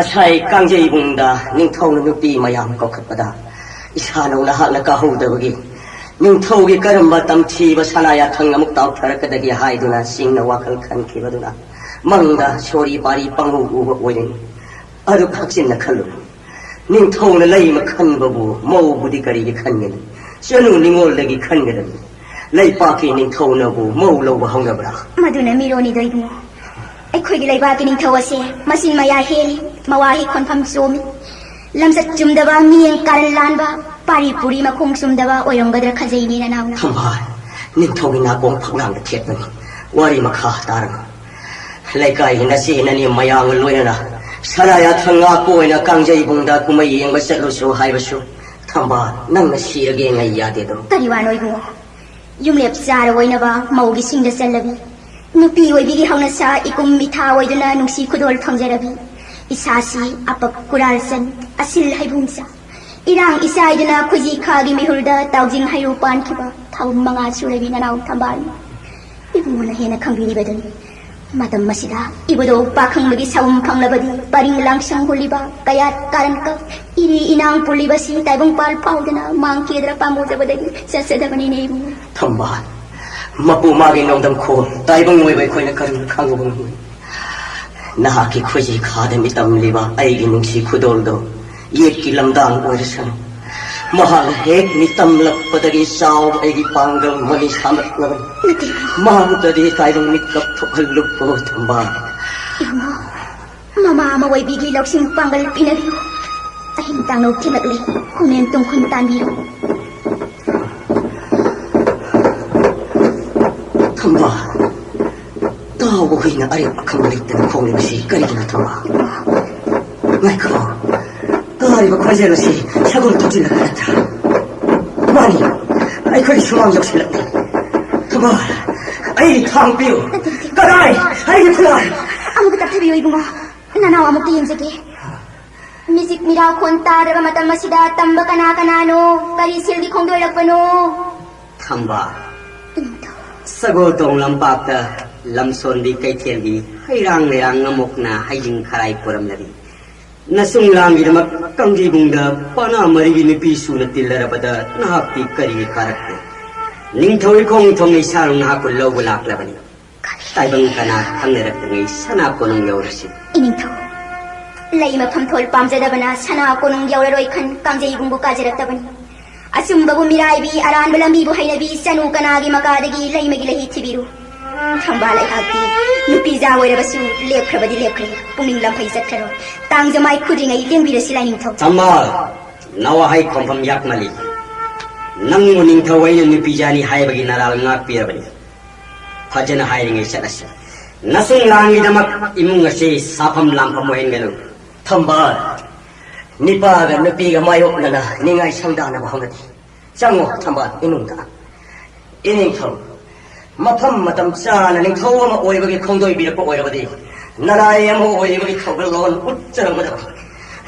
ꯑꯁꯥꯏ ꯀꯥꯡꯖꯩꯕꯨꯡꯗ ꯅꯤꯡꯊꯧꯅ ꯅꯨꯄꯤ ꯃꯌꯥꯝ ꯀꯧꯈꯠꯄꯗ ꯏꯁꯥꯅꯧ ꯅꯍꯥꯛꯅ ꯀꯥꯍꯧꯗꯕꯒꯤ ꯅꯤꯡꯊꯧꯒꯤ ꯀꯔꯝꯕ ꯇꯝꯊꯤꯕ ꯁꯅꯥ ꯌꯥꯊꯪ ꯑꯃꯨꯛ ꯇꯥꯎꯊꯔꯛꯀꯗꯒꯦ ꯍꯥꯏꯗꯨꯅ ꯁꯤꯡꯅ ꯋꯥꯈꯜ ꯈꯟꯈꯤꯕꯗꯨꯅ ꯃꯪꯗ ꯁꯣꯔꯤ ꯄꯥꯔꯤ ꯄꯪꯎ ꯎꯕ ꯑꯣꯏꯔꯤꯅꯤ꯫ ꯑꯗꯨ ꯍꯛꯆꯤꯟꯅ ꯈꯜꯂꯨ꯫ ꯅꯤꯡꯊꯧꯅ ꯂꯩꯃ ꯈꯟꯕꯕꯨ ꯃꯧꯕꯨꯗꯤ ꯀꯔꯤꯒꯤ ꯈꯟꯒꯅꯤ? ꯆꯅꯨ ꯅꯤꯉꯣꯜꯗꯒꯤ ꯈꯟꯒꯗꯕꯅꯤ꯫ ꯂꯩꯄꯥꯛꯀꯤ ꯅꯤꯡꯊꯧꯅꯕꯨ ꯃꯧ ꯂꯧꯕ ꯍꯧꯅꯕ꯭ꯔꯥ? ꯃꯗꯨꯅ ꯃꯤꯔꯣꯟꯅꯤꯗꯣ ꯏꯕꯨꯡꯉꯣ꯫ ꯑꯩꯈꯣꯏꯒꯤ ꯂꯩꯕꯥꯛꯀꯤ ꯅꯤꯡꯊꯧ ꯑꯁꯦ ꯃꯆꯤꯟ ꯃꯌꯥ ꯍꯦꯜꯂꯤ, ꯃꯋꯥꯍꯤ ꯈꯣꯟꯐꯝ ꯆꯣꯝꯃꯤ꯫ ꯂꯝꯆꯠ ꯆꯨꯝꯗꯕ, ꯃꯤꯠꯌꯦꯡ ꯀꯥꯔꯟ ꯂꯥꯟꯕ, ꯄꯥꯔꯤ ꯄꯨꯔꯤ ꯃꯈꯣꯡ ꯆꯨꯝꯗꯕ ꯑꯣꯏꯔꯝꯒꯗ꯭ꯔꯥ ꯈꯟꯖꯩꯅꯦ ꯅꯅꯥꯎꯅ꯫ ꯊꯝꯕꯥꯜ, ꯅꯤꯡꯊꯧꯒꯤ ꯅꯥꯀꯣꯡ ꯐꯛꯂꯥꯡꯗ ꯊꯦꯠꯄꯅꯤ꯫ ꯋꯥꯔꯤ ꯃꯈꯥ ꯇꯥꯔꯒ ꯂꯩꯀꯥꯏꯒꯤ ꯅꯆꯦ ꯅꯅꯦ ꯃꯌꯥꯝꯒ ꯂꯣꯏꯅꯅ ꯁꯅꯥ ꯌꯥꯊꯪ ꯉꯥꯛꯄ ꯑꯣꯏꯅ ꯀꯥꯡꯖꯩꯕꯨꯡꯗ ꯀꯨꯝꯍꯩ ꯌꯦꯡꯕ ꯆꯠꯂꯨꯁꯨ ꯍꯥꯏꯕꯁꯨ, ꯊꯝꯕꯥꯜ, ꯅꯪꯅ ꯁꯤꯔꯒꯦ ꯉꯥꯏ ꯌꯥꯗꯦꯗꯣ꯫ ꯀꯔꯤ ꯋꯥꯅꯣ ꯏꯕꯨꯡꯉꯣ? ꯌꯨꯝꯂꯦꯞ ꯆꯥꯔ ꯑꯣꯏꯅꯕ ꯃꯧꯒꯤ ꯁꯤꯡꯗ ꯆꯜꯂꯕꯤ꯫ ꯅꯨꯄꯤ ꯑꯣꯏꯕꯤꯒꯤ ꯍꯧꯅꯁꯥ ꯏꯀꯨꯝ ꯃꯤꯊꯥ ꯑꯣꯏꯗꯨꯅ ꯅꯨꯡꯁꯤ ꯈꯨꯗꯣꯜ ꯐꯪꯖꯔꯕꯤ꯫ ꯏꯁꯥꯁꯤ ꯑꯄꯛ ꯀꯨꯔꯥꯜ ꯆꯟ, ꯑꯁꯤꯜ ꯍꯩꯕꯨꯡ ꯆꯥ꯫ ꯏꯔꯥꯡ ꯏꯆꯥꯏꯗꯨꯅ ꯈꯨꯖꯤ ꯈꯥꯒꯤ ꯃꯤꯍꯨꯜꯗ ꯇꯥꯎꯖꯤꯡ ꯍꯩꯔꯨ ꯄꯥꯟꯈꯤꯕ ꯊꯥꯎ ꯃꯉꯥ ꯁꯨꯔꯕꯤ ꯅꯅꯥꯎ ꯊꯝꯕꯥꯜ꯫ ꯏꯕꯨꯡꯉꯣꯅ ꯍꯦꯟꯅ ꯈꯪꯕꯤꯔꯤꯕꯗꯨꯅꯤ꯫ ꯃꯇꯝ ꯑꯁꯤꯗ ꯏꯕꯨꯙꯧ ꯄꯥꯈꯪꯕꯒꯤ ꯁꯥꯎꯝ ꯐꯪꯂꯕꯗꯤ ꯄꯔꯤꯡ ꯂꯥꯡꯁꯪ ꯍꯨꯜꯂꯤꯕ ꯀꯌꯥꯠ ꯀꯥꯔꯟ ꯀꯞ ꯏꯔꯤ ꯏꯅꯥꯡ ꯄꯨꯜꯂꯤꯕꯁꯤ ꯇꯥꯏꯕꯪꯄꯥꯜ ꯐꯥꯎꯗꯅ ꯃꯥꯡ ꯀꯦꯗ꯭ꯔ ꯄꯥꯝꯃꯨꯖꯕꯗꯒꯤ ꯆꯠꯆꯗꯕꯅꯤꯅꯦ ꯏꯕꯨꯡꯉꯣ꯫ ꯊꯝꯕꯥꯜ, ꯃꯄꯨ ꯃꯥꯒꯤ ꯅꯣꯡꯗꯝ ꯈꯣꯟ ꯇꯥꯏꯕꯪ ꯑꯣꯏꯕ ꯑꯩꯈꯣꯏꯅ ꯀꯔꯝꯅ ꯈꯪꯕ ꯉꯝꯒꯅꯤ? ꯅꯍꯥꯛꯀꯤ ꯈꯣꯏꯖꯤ ꯈꯥꯗ ꯃꯤꯇꯝꯂꯤꯕ ꯑꯩꯒꯤ ꯅꯨꯡꯁꯤ ꯈꯨꯗꯣꯜꯗꯣ ꯌꯦꯠꯀꯤ ꯂꯝꯗꯥꯡ ꯑꯣꯏꯔꯁꯅꯨ꯫ ꯃꯍꯥꯛꯅ ꯍꯦꯛ ꯃꯤꯇꯝꯂꯛꯄꯗꯒꯤ ꯆꯥꯎꯕ ꯑꯩꯒꯤ ꯄꯥꯡꯒꯜ ꯃꯅꯤ ꯁꯥꯃꯠꯂꯕꯅꯤ꯫ ꯅꯠꯇꯦ꯫ ꯃꯍꯥꯛꯇꯗꯤ ꯇꯥꯏꯕꯪ ꯃꯤꯀꯞ ꯊꯣꯛꯍꯜꯂꯨꯀꯣ ꯊꯝꯕꯥꯜ꯫ ꯏꯕꯨꯡꯉꯣ, ꯃꯃꯥ ꯑꯃ ꯑꯣꯏꯕꯤꯒꯤ ꯂꯧꯁꯤꯡ ꯄꯥꯡꯒꯜ ꯄꯤꯅꯕꯤꯌꯨ꯫ ꯑꯍꯤꯡ ꯇꯥꯡꯅꯧ ꯊꯤꯜꯂꯛꯂꯤ, ꯈꯨꯃꯦꯟ ꯇꯨꯡꯈꯨꯟ ꯇꯥꯟꯕꯤꯌꯨ꯫ ꯊꯝꯕꯥꯜ, ꯇꯥꯎꯕ ꯍꯨꯏꯅ ꯑꯔꯦꯞ ꯑꯈꯪ ꯂꯩꯇꯅ ꯈꯣꯡꯂꯤꯕꯁꯤ ꯀꯔꯤꯒꯤꯅꯣ ꯊꯝꯕꯥꯜ? ꯉꯥꯏꯈꯣ, ꯇꯥꯔꯤꯕ ꯈꯣꯟꯖꯦꯜ ꯑꯁꯤ ꯁꯒꯣꯜ ꯊꯧꯖꯤꯜꯂꯒ ꯅꯠꯇ꯭ꯔꯥ? ꯃꯥꯅꯤ, ꯑꯩꯈꯣꯏꯒꯤ ꯁꯨꯃꯥꯡ ꯌꯧꯁꯤꯜꯂꯛꯂꯦ꯫ ꯊꯝꯕꯥꯜ, ꯑꯩ ꯊꯥꯡ ꯄꯤꯌꯨ꯫ ꯀꯗꯥꯏ? ꯑꯩꯒꯤ ꯈꯨꯠꯂꯥꯏ! ꯑꯃꯨꯛꯇ ꯇꯞꯊꯕꯤꯌꯨ ꯏꯕꯨꯡꯉꯣ꯫ ꯅꯅꯥꯎ ꯑꯃꯨꯛꯇ ꯌꯦꯡꯖꯒꯦ꯫ ꯃꯤꯆꯤꯛ ꯃꯤꯔꯥꯎꯈꯣꯟ ꯇꯥꯗ꯭ꯔꯕ ꯃꯇꯝ ꯑꯁꯤꯗ ꯇꯝꯕ ꯀꯅꯥ ꯀꯅꯥꯅꯣ? ꯀꯔꯤ ꯁꯤꯜꯒꯤ ꯈꯣꯡꯗꯣꯏꯔꯛꯄꯅꯣ? ꯊꯝꯕꯥꯜ, ꯏꯅꯤꯡꯊꯧ꯫ ꯁꯒꯣꯜ ꯇꯣꯡ ꯂꯝꯄꯥꯛꯇ ꯂꯝꯁꯣꯟꯕꯤ ꯀꯩꯊꯦꯜꯒꯤ ꯍꯩꯔꯥꯡ ꯂꯩꯔꯥꯡ ꯉꯝꯃꯣꯛꯅ ꯍꯩꯖꯤꯡ ꯈꯔꯥꯏ ꯄꯨꯔꯝꯂꯕꯤ ꯅꯁꯨꯡ ꯂꯥꯡꯒꯤꯗꯃꯛ ꯀꯪꯖꯩꯕꯨꯡꯗ ꯄꯥꯅꯥ ꯃꯔꯤꯒꯤ ꯅꯨꯄꯤ ꯁꯨꯅ ꯇꯤꯜꯂꯔꯕꯗ ꯅꯍꯥꯛꯇꯤ ꯀꯔꯤꯒꯤ ꯀꯥꯔꯛꯇꯦ? ꯅꯤꯡꯊꯧ ꯏꯈꯣꯡ ꯊꯣꯡꯅ ꯏꯁꯥꯅ ꯅꯍꯥꯛꯄꯨ ꯂꯧꯕ ꯂꯥꯛꯂꯕꯅꯤ꯫ ꯇꯥꯏꯕꯪ ꯀꯅꯥ ꯈꯪꯅꯔꯛꯇ꯭ꯔꯤꯉꯩ ꯁꯅꯥ ꯀꯣꯅꯨꯡ ꯌꯧꯔꯁꯤ꯫ ꯏꯅꯤꯡꯊꯧ, ꯂꯩ ꯃꯐꯝ ꯊꯣꯜ ꯄꯥꯝꯖꯗꯕꯅ ꯁꯅꯥ ꯀꯣꯅꯨꯡ ꯌꯧꯔꯔꯣꯏ ꯈꯟ ꯀꯥꯡꯖꯩꯕꯨꯡꯕꯨ ꯀꯥꯖꯔꯛꯇꯕꯅꯤ꯫ ꯑꯆꯨꯝꯕꯕꯨ ꯃꯤꯔꯥꯏꯕꯤ, ꯑꯔꯥꯟꯕ ꯂꯝꯕꯤꯕꯨ ꯍꯩꯅꯕꯤ, ꯆꯅꯨ ꯀꯅꯥꯒꯤ ꯃꯀꯥꯗꯒꯤ ꯂꯩꯃꯒꯤ ꯂꯩꯍꯤ ꯊꯤꯕꯤꯔꯨ꯫ ꯊꯝꯕꯥꯜ ꯑꯩꯍꯥꯛꯇꯤ ꯅꯨꯄꯤ ꯖꯥ ꯑꯣꯏꯔꯕꯁꯨ ꯂꯦꯞꯈ꯭ꯔꯕꯗꯤ ꯂꯦꯞꯈ꯭ꯔꯦ, ꯄꯨꯛꯅꯤꯡ ꯂꯝꯐꯩ ꯆꯠꯈ꯭ꯔꯔꯣꯏ꯫ ꯇꯥꯡꯖꯃꯥꯏ ꯈꯨꯗ꯭ꯔꯤꯉꯩ ꯂꯦꯡꯕꯤꯔꯁꯤ ꯂꯥꯏꯅꯤꯡꯊꯧ꯫ ꯊꯝꯕꯥꯜ! ꯅꯋꯥꯍꯩ ꯈꯣꯝꯐꯝ ꯌꯥꯛꯃꯜꯂꯤ꯫ ꯅꯪꯕꯨ ꯅꯤꯡꯊꯧ ꯑꯩꯅ ꯅꯨꯄꯤ ꯌꯥꯅꯤ ꯍꯥꯏꯕꯒꯤ ꯅꯔꯥꯜ ꯉꯥꯛꯄꯤꯔꯕꯅꯤ꯫ ꯐꯖꯅ ꯍꯥꯏꯔꯤꯉꯩ ꯆꯠꯂꯁꯤ꯫ ꯅꯁꯨꯡ ꯂꯥꯡꯒꯤꯗꯃꯛ ꯏꯃꯨꯡ ꯑꯁꯤ ꯁꯥꯐꯝ ꯂꯥꯡꯐꯝ ꯑꯣꯏꯍꯟꯒꯅꯨ꯫ ꯊꯝꯕꯥꯜ, ꯅꯤꯄꯥꯒ ꯅꯨꯄꯤꯒ ꯃꯥꯌꯣꯛꯅꯅ ꯅꯤꯡꯉꯥꯏ ꯁꯪꯗꯥꯅꯕ ꯍꯧꯅꯗꯦ꯫ ꯆꯪꯉꯣ ꯊꯝꯕꯥꯜ ꯏꯃꯨꯡꯗ꯫ ꯏꯅꯤꯡꯊꯧ, ꯃꯐꯝ ꯃꯇꯝ ꯆꯥꯅ ꯅꯤꯡꯊꯧ ꯑꯃ ꯑꯣꯏꯕꯒꯤ ꯈꯣꯡꯗꯣꯏꯕꯤꯔꯛꯄ ꯑꯣꯏꯔꯕꯗꯤ, ꯅꯔꯥꯏ ꯑꯃ ꯑꯣꯏꯕꯒꯤ ꯊꯧꯒꯜꯂꯣꯟ ꯎꯠꯆꯔꯝꯒꯗꯕ꯫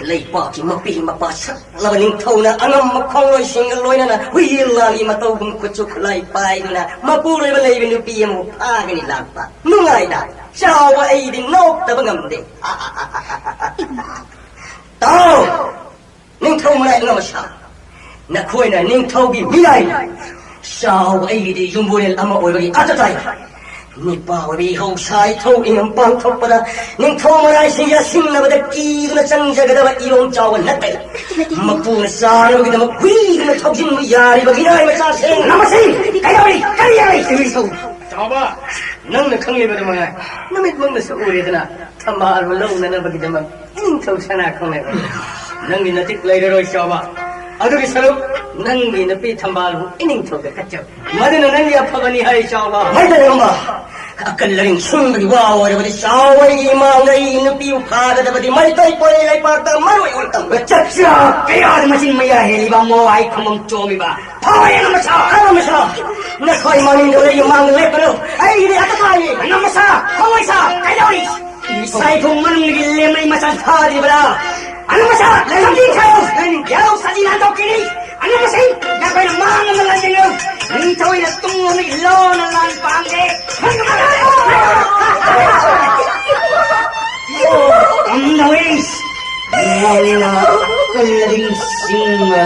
ꯂꯩꯄꯥꯛꯀꯤ ꯃꯄꯤ ꯃꯄꯥ ꯁꯛꯂꯕ ꯅꯤꯡꯊꯧꯅ ꯑꯉꯝꯕ ꯈꯣꯡꯂꯣꯏꯁꯤꯡꯒ ꯂꯣꯏꯅꯅ ꯍꯨꯏ ꯂꯥꯜꯒꯤ ꯃꯇꯧꯒꯨꯝ ꯈꯨꯠꯁꯨ ꯈꯨꯠꯂꯥꯏ ꯄꯥꯏꯗꯨꯅ ꯃꯄꯨꯔꯣꯏꯕ ꯂꯩꯕ ꯅꯨꯄꯤ ꯑꯃꯕꯨ ꯐꯥꯒꯅꯤ ꯂꯥꯛꯄ꯫ ꯅꯨꯡꯉꯥꯏꯅ ꯆꯥꯎꯕ ꯑꯩꯗꯤ ꯅꯣꯛꯇꯕ ꯉꯝꯗꯦ꯫ ꯇꯥꯎ! ꯅꯤꯡꯊꯧ ꯃꯔꯥꯏ ꯑꯉꯝ ꯑꯁꯥ, ꯅꯈꯣꯏꯅ ꯅꯤꯡꯊꯧꯒꯤ ꯃꯤꯅꯥꯏꯅꯤ꯫ ꯆꯥꯎ, ꯑꯩꯒꯤꯗꯤ ꯌꯨꯝꯕꯨꯔꯦꯜ ꯑꯃ ꯑꯣꯏꯕꯒꯤ ꯑꯥꯇ ꯇꯥꯏ꯫ ꯅꯤꯄꯥ ꯑꯣꯏꯕꯤ ꯍꯧꯁꯥ ꯏꯊꯧ ꯏꯉꯝ ꯄꯥꯡꯊꯣꯛꯄꯗ ꯅꯤꯡꯊꯧ ꯃꯔꯥꯏꯁꯤꯡ ꯌꯥꯁꯤꯟꯅꯕꯗ ꯀꯤꯗꯨꯅ ꯆꯪꯖꯒꯗꯕ ꯏꯔꯣꯝ ꯆꯥꯎꯕ ꯅꯠꯇꯦ꯫ ꯃꯄꯨꯅ ꯆꯥꯅꯕꯒꯤꯗꯃꯛ ꯍꯨꯏꯗꯨꯅ ꯊꯧꯖꯤꯟꯕ ꯌꯥꯔꯤꯕ ꯃꯤꯅꯥꯏ ꯃꯆꯥꯁꯤꯡ꯫ ꯅꯃꯁꯤ ꯀꯩꯗꯧꯔꯤ? ꯀꯔꯤ ꯌꯥꯔꯤ? ꯏꯅꯤꯡꯊꯧ꯫ ꯆꯥꯎꯕ, ꯅꯪꯅ ꯈꯪꯂꯤꯕꯗꯨ ꯃꯉꯥꯏ꯫ ꯅꯃꯤꯠꯃꯛꯅꯁꯨ ꯎꯔꯦꯗꯅ, ꯊꯝꯕꯥꯜꯕꯨ ꯂꯧꯅꯅꯕꯒꯤꯗꯃꯛ ꯏꯅꯤꯡꯊꯧ ꯁꯅꯥ ꯈꯪꯂꯦ꯫ ꯅꯪꯒꯤ ꯅꯇꯤꯛ ꯂꯩꯔꯔꯣꯏ ꯆꯥꯎꯕ꯫ ꯑꯗꯨꯒꯤ ꯁꯔꯨꯛ ꯅꯪꯒꯤ ꯅꯨꯄꯤ ꯊꯝꯕꯥꯜꯕꯨ ꯏꯅꯤꯡꯊꯧꯗ ꯀꯠꯆꯧ꯫ ꯃꯗꯨꯅ ꯅꯪꯒꯤ ꯑꯐꯕꯅꯤ ꯍꯥꯏ ꯆꯥꯎꯕ꯫ ꯃꯩꯇꯩ ꯑꯃ ꯑꯀꯜ ꯑꯔꯤꯡ ꯁꯨꯡꯕꯒꯤ ꯋꯥ ꯑꯣꯏꯔꯕꯗꯤ ꯆꯥꯎꯕ ꯑꯩꯒꯤ ꯏꯃꯥꯡꯗ ꯑꯩꯒꯤ ꯅꯨꯄꯤꯕꯨ ꯐꯥꯒꯗꯕꯗꯤ ꯃꯩꯇꯩ ꯄꯣꯏꯔꯩ ꯂꯩꯄꯥꯛꯇ ꯃꯔꯨ ꯑꯣꯏꯅ ꯇꯝꯕ ꯆꯠꯆꯥ ꯀꯌꯥꯗ ꯃꯆꯤꯟ ꯃꯌꯥ ꯍꯦꯜꯂꯤꯕ ꯃꯣ ꯍꯥꯏ ꯈꯨꯃꯝ ꯆꯣꯝꯃꯤꯕ ꯐꯥꯎꯔꯦ ꯅꯃꯁꯥ ꯅꯃꯁꯥ ꯅꯈꯣꯏ ꯃꯃꯤꯡꯗ ꯑꯩꯒꯤ ꯃꯥꯡꯗ ꯂꯦꯞꯄꯅꯨ ꯑꯩꯒꯤꯗꯤ ꯑꯇ ꯇꯥꯏꯌꯦ ꯅꯃꯁꯥ ꯈꯣꯡꯂꯩꯁꯥ ꯀꯩꯗꯧꯔꯤ ꯁꯥꯏꯐꯨꯡ ꯃꯅꯨꯡꯗꯒꯤ ꯂꯦꯝꯃꯩ ꯃꯆꯥ ꯊꯥꯗ꯭ꯔꯤꯕ꯭ꯔꯥ? ꯑꯅꯨ ꯃꯆꯥ, ꯂꯩꯐꯝꯗꯤ ꯈꯔ ꯌꯥꯔꯧ ꯁꯥꯖꯤ ꯅꯥꯟꯊꯣꯛꯈꯤꯅꯤ꯫ ꯑꯅꯨ ꯃꯁꯤꯡ, ꯅꯈꯣꯏꯅ ꯃꯥꯡ ꯑꯃ ꯂꯥꯟꯖꯦꯜꯂꯨ꯫ ꯅꯤꯡꯊꯧꯅ ꯇꯨꯡꯂꯣꯝꯗꯒꯤ ꯂꯣꯟꯅ ꯂꯥꯟ ꯄꯥꯡꯒꯦ꯫ ꯀꯝꯗꯧꯏ? ꯅꯪꯅ ꯀꯜꯂꯔꯤꯡꯁꯤꯡꯅ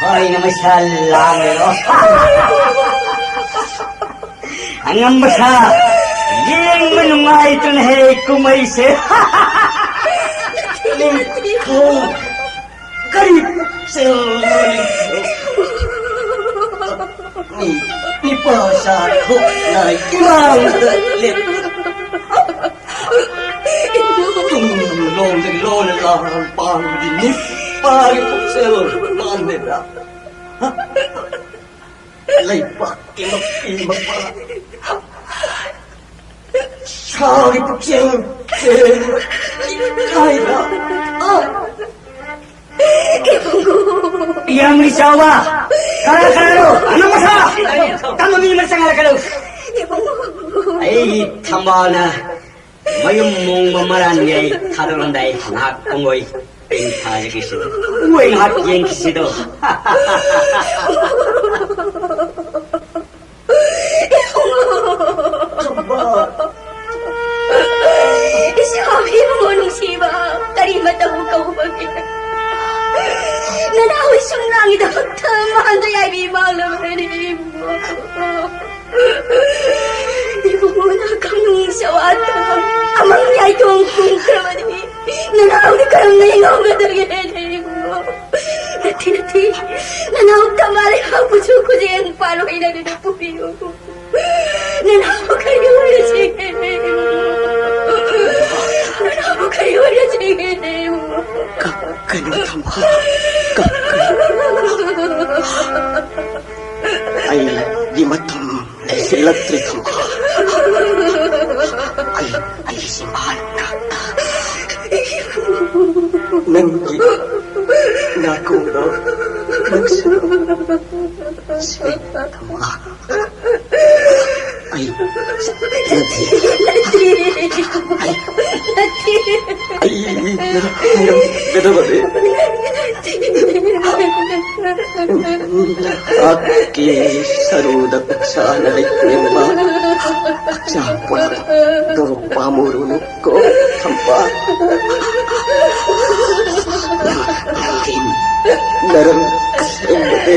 ꯊꯥꯏꯅ ꯃꯩꯁꯥ ꯂꯥꯡꯂꯣ꯫ ꯑꯉꯝꯕ ꯁꯥ, ꯌꯦꯡꯕ ꯅꯨꯡꯉꯥꯏꯇꯅ ꯍꯦꯛ ꯀꯨꯝꯍꯩꯁꯦ꯫ ꯅꯤꯡꯊꯧ, ꯀꯔꯤ ꯄꯨꯛꯆꯦꯜꯅꯣ ꯅꯤꯡꯊꯧ? ꯃꯤ ꯅꯤꯄꯥ ꯁꯥ ꯊꯣꯛꯅ ꯏꯃꯥꯡꯗ ꯂꯦꯞ꯫ ꯇꯨꯡꯂꯣꯝꯗꯒꯤ ꯂꯣꯟꯅ ꯂꯥꯎꯔ ꯄꯥꯡꯕꯗꯤ ꯅꯤꯄꯥ ꯁꯥꯒꯤ ꯄꯨꯛꯆꯦꯜ ꯃꯥꯟꯗꯦꯗ꯫ ꯂꯩꯕꯥꯛꯀꯤ ꯃꯄꯤ ꯃꯄꯥ, ꯁꯥꯒꯤ ꯄꯨꯛꯆꯦꯜ ꯆꯦꯟꯕ ꯏꯀꯥꯏꯕ꯫ ꯑ꯫ ꯏꯌꯥꯝꯕꯒꯤ ꯆꯥꯎꯕ, ꯀꯅꯥ ꯀꯅꯥꯅꯣ? ꯑꯅꯧꯕ ꯁꯥ! ꯇꯝꯕ ꯃꯤ ꯑꯃ ꯆꯪꯍꯜꯂꯛꯀꯅꯨ꯫ ꯑꯩꯒꯤ ꯊꯝꯕꯥꯜꯅ ꯃꯌꯨꯝ ꯃꯣꯡꯕ ꯃꯔꯥꯟꯒꯤ ꯑꯩ ꯊꯥꯗꯣꯛꯂꯝꯗꯥꯏ ꯉꯥꯏꯍꯥꯛ ꯄꯨꯡꯑꯣꯏ ꯑꯩ ꯊꯥꯖꯒꯤꯁꯤꯗꯣ, ꯄꯨꯡꯑꯣꯏ ꯉꯥꯏꯍꯥꯛ ꯌꯦꯡꯈꯤꯁꯤꯗꯣ꯫ ꯏꯁꯥ ꯏꯕꯨꯡꯉꯣ ꯅꯨꯡꯁꯤꯕ, ꯀꯔꯤ ꯃꯇꯧ ꯀꯧꯕꯒꯦ? ꯅꯅꯥꯎ ꯏꯁꯨꯝ ꯅꯥꯒꯤꯗꯃꯛꯇ ꯃꯥꯡꯗ ꯌꯥꯏꯕꯤ ꯃꯥꯡꯂꯕꯅꯤ ꯏꯕꯨꯡꯉꯣ꯫ ꯏꯕꯨꯡꯉꯣꯅ ꯈꯪꯅꯨꯡ ꯁꯋꯥꯠꯇ ꯑꯃꯪ ꯌꯥꯏꯇꯣꯡ ꯐꯨꯡꯈ꯭ꯔꯕꯅꯤ꯫ ꯅꯅꯥꯎꯗꯤ ꯀꯔꯝꯅ ꯍꯤꯡꯍꯧꯒꯗꯒꯦ ꯏꯕꯨꯡꯉꯣ? ꯅꯠꯇꯦ, ꯅꯠꯇꯦ, ꯅꯅꯥꯎ ꯊꯝꯕꯥꯜ ꯂꯩꯕꯥꯛꯄꯨꯁꯨ ꯈꯨꯖꯦꯡ ꯄꯥꯜ ꯑꯣꯏꯅꯗꯨꯅ ꯄꯨꯕꯤꯌꯨ꯫ ꯅꯅꯥꯎ ꯀꯔꯤ ꯑꯣꯏꯔꯁꯤꯒꯦ? ꯅꯅꯥꯎ ꯀꯔꯤ ꯑꯣꯏꯔꯁꯤꯒꯦ? ꯀꯞꯀꯅꯨ, ꯊꯝꯕꯥꯜ, ꯀꯞꯀꯅꯨ꯫ ꯑꯩꯒꯤ ꯃꯇꯝ ꯂꯩꯁꯤꯜꯂꯛꯇ꯭ꯔꯦ, ꯊꯝꯕꯥꯜ꯫ ꯑꯩ, ꯑꯩꯒꯤ ꯏꯃꯥ ꯅꯪꯒꯤ ꯅꯥꯀꯣꯡꯗꯣ ꯅꯪꯁꯨ ꯁꯦꯡꯅ ꯊꯝꯃꯨ꯫ ꯑꯩ ꯅꯠꯇꯦ꯫ ꯑꯩ, ꯑꯩꯅ ꯍꯥꯏꯔꯝꯒꯗꯕꯅꯤ꯫ ꯅꯍꯥꯛꯀꯤ ꯁꯔꯨꯗ ꯄꯤꯛꯁꯥꯅ ꯂꯩꯅꯤꯡꯕ ꯍꯛꯆꯥꯡ ꯄꯨꯝꯅꯃꯛ ꯄꯥꯝꯃꯨꯔꯨꯅꯨ꯫ ꯀꯣ ꯊꯝꯕꯥꯜ꯫ ꯅꯪꯒꯤ ꯅꯔꯝ ꯑꯁꯦꯡꯕꯗꯤ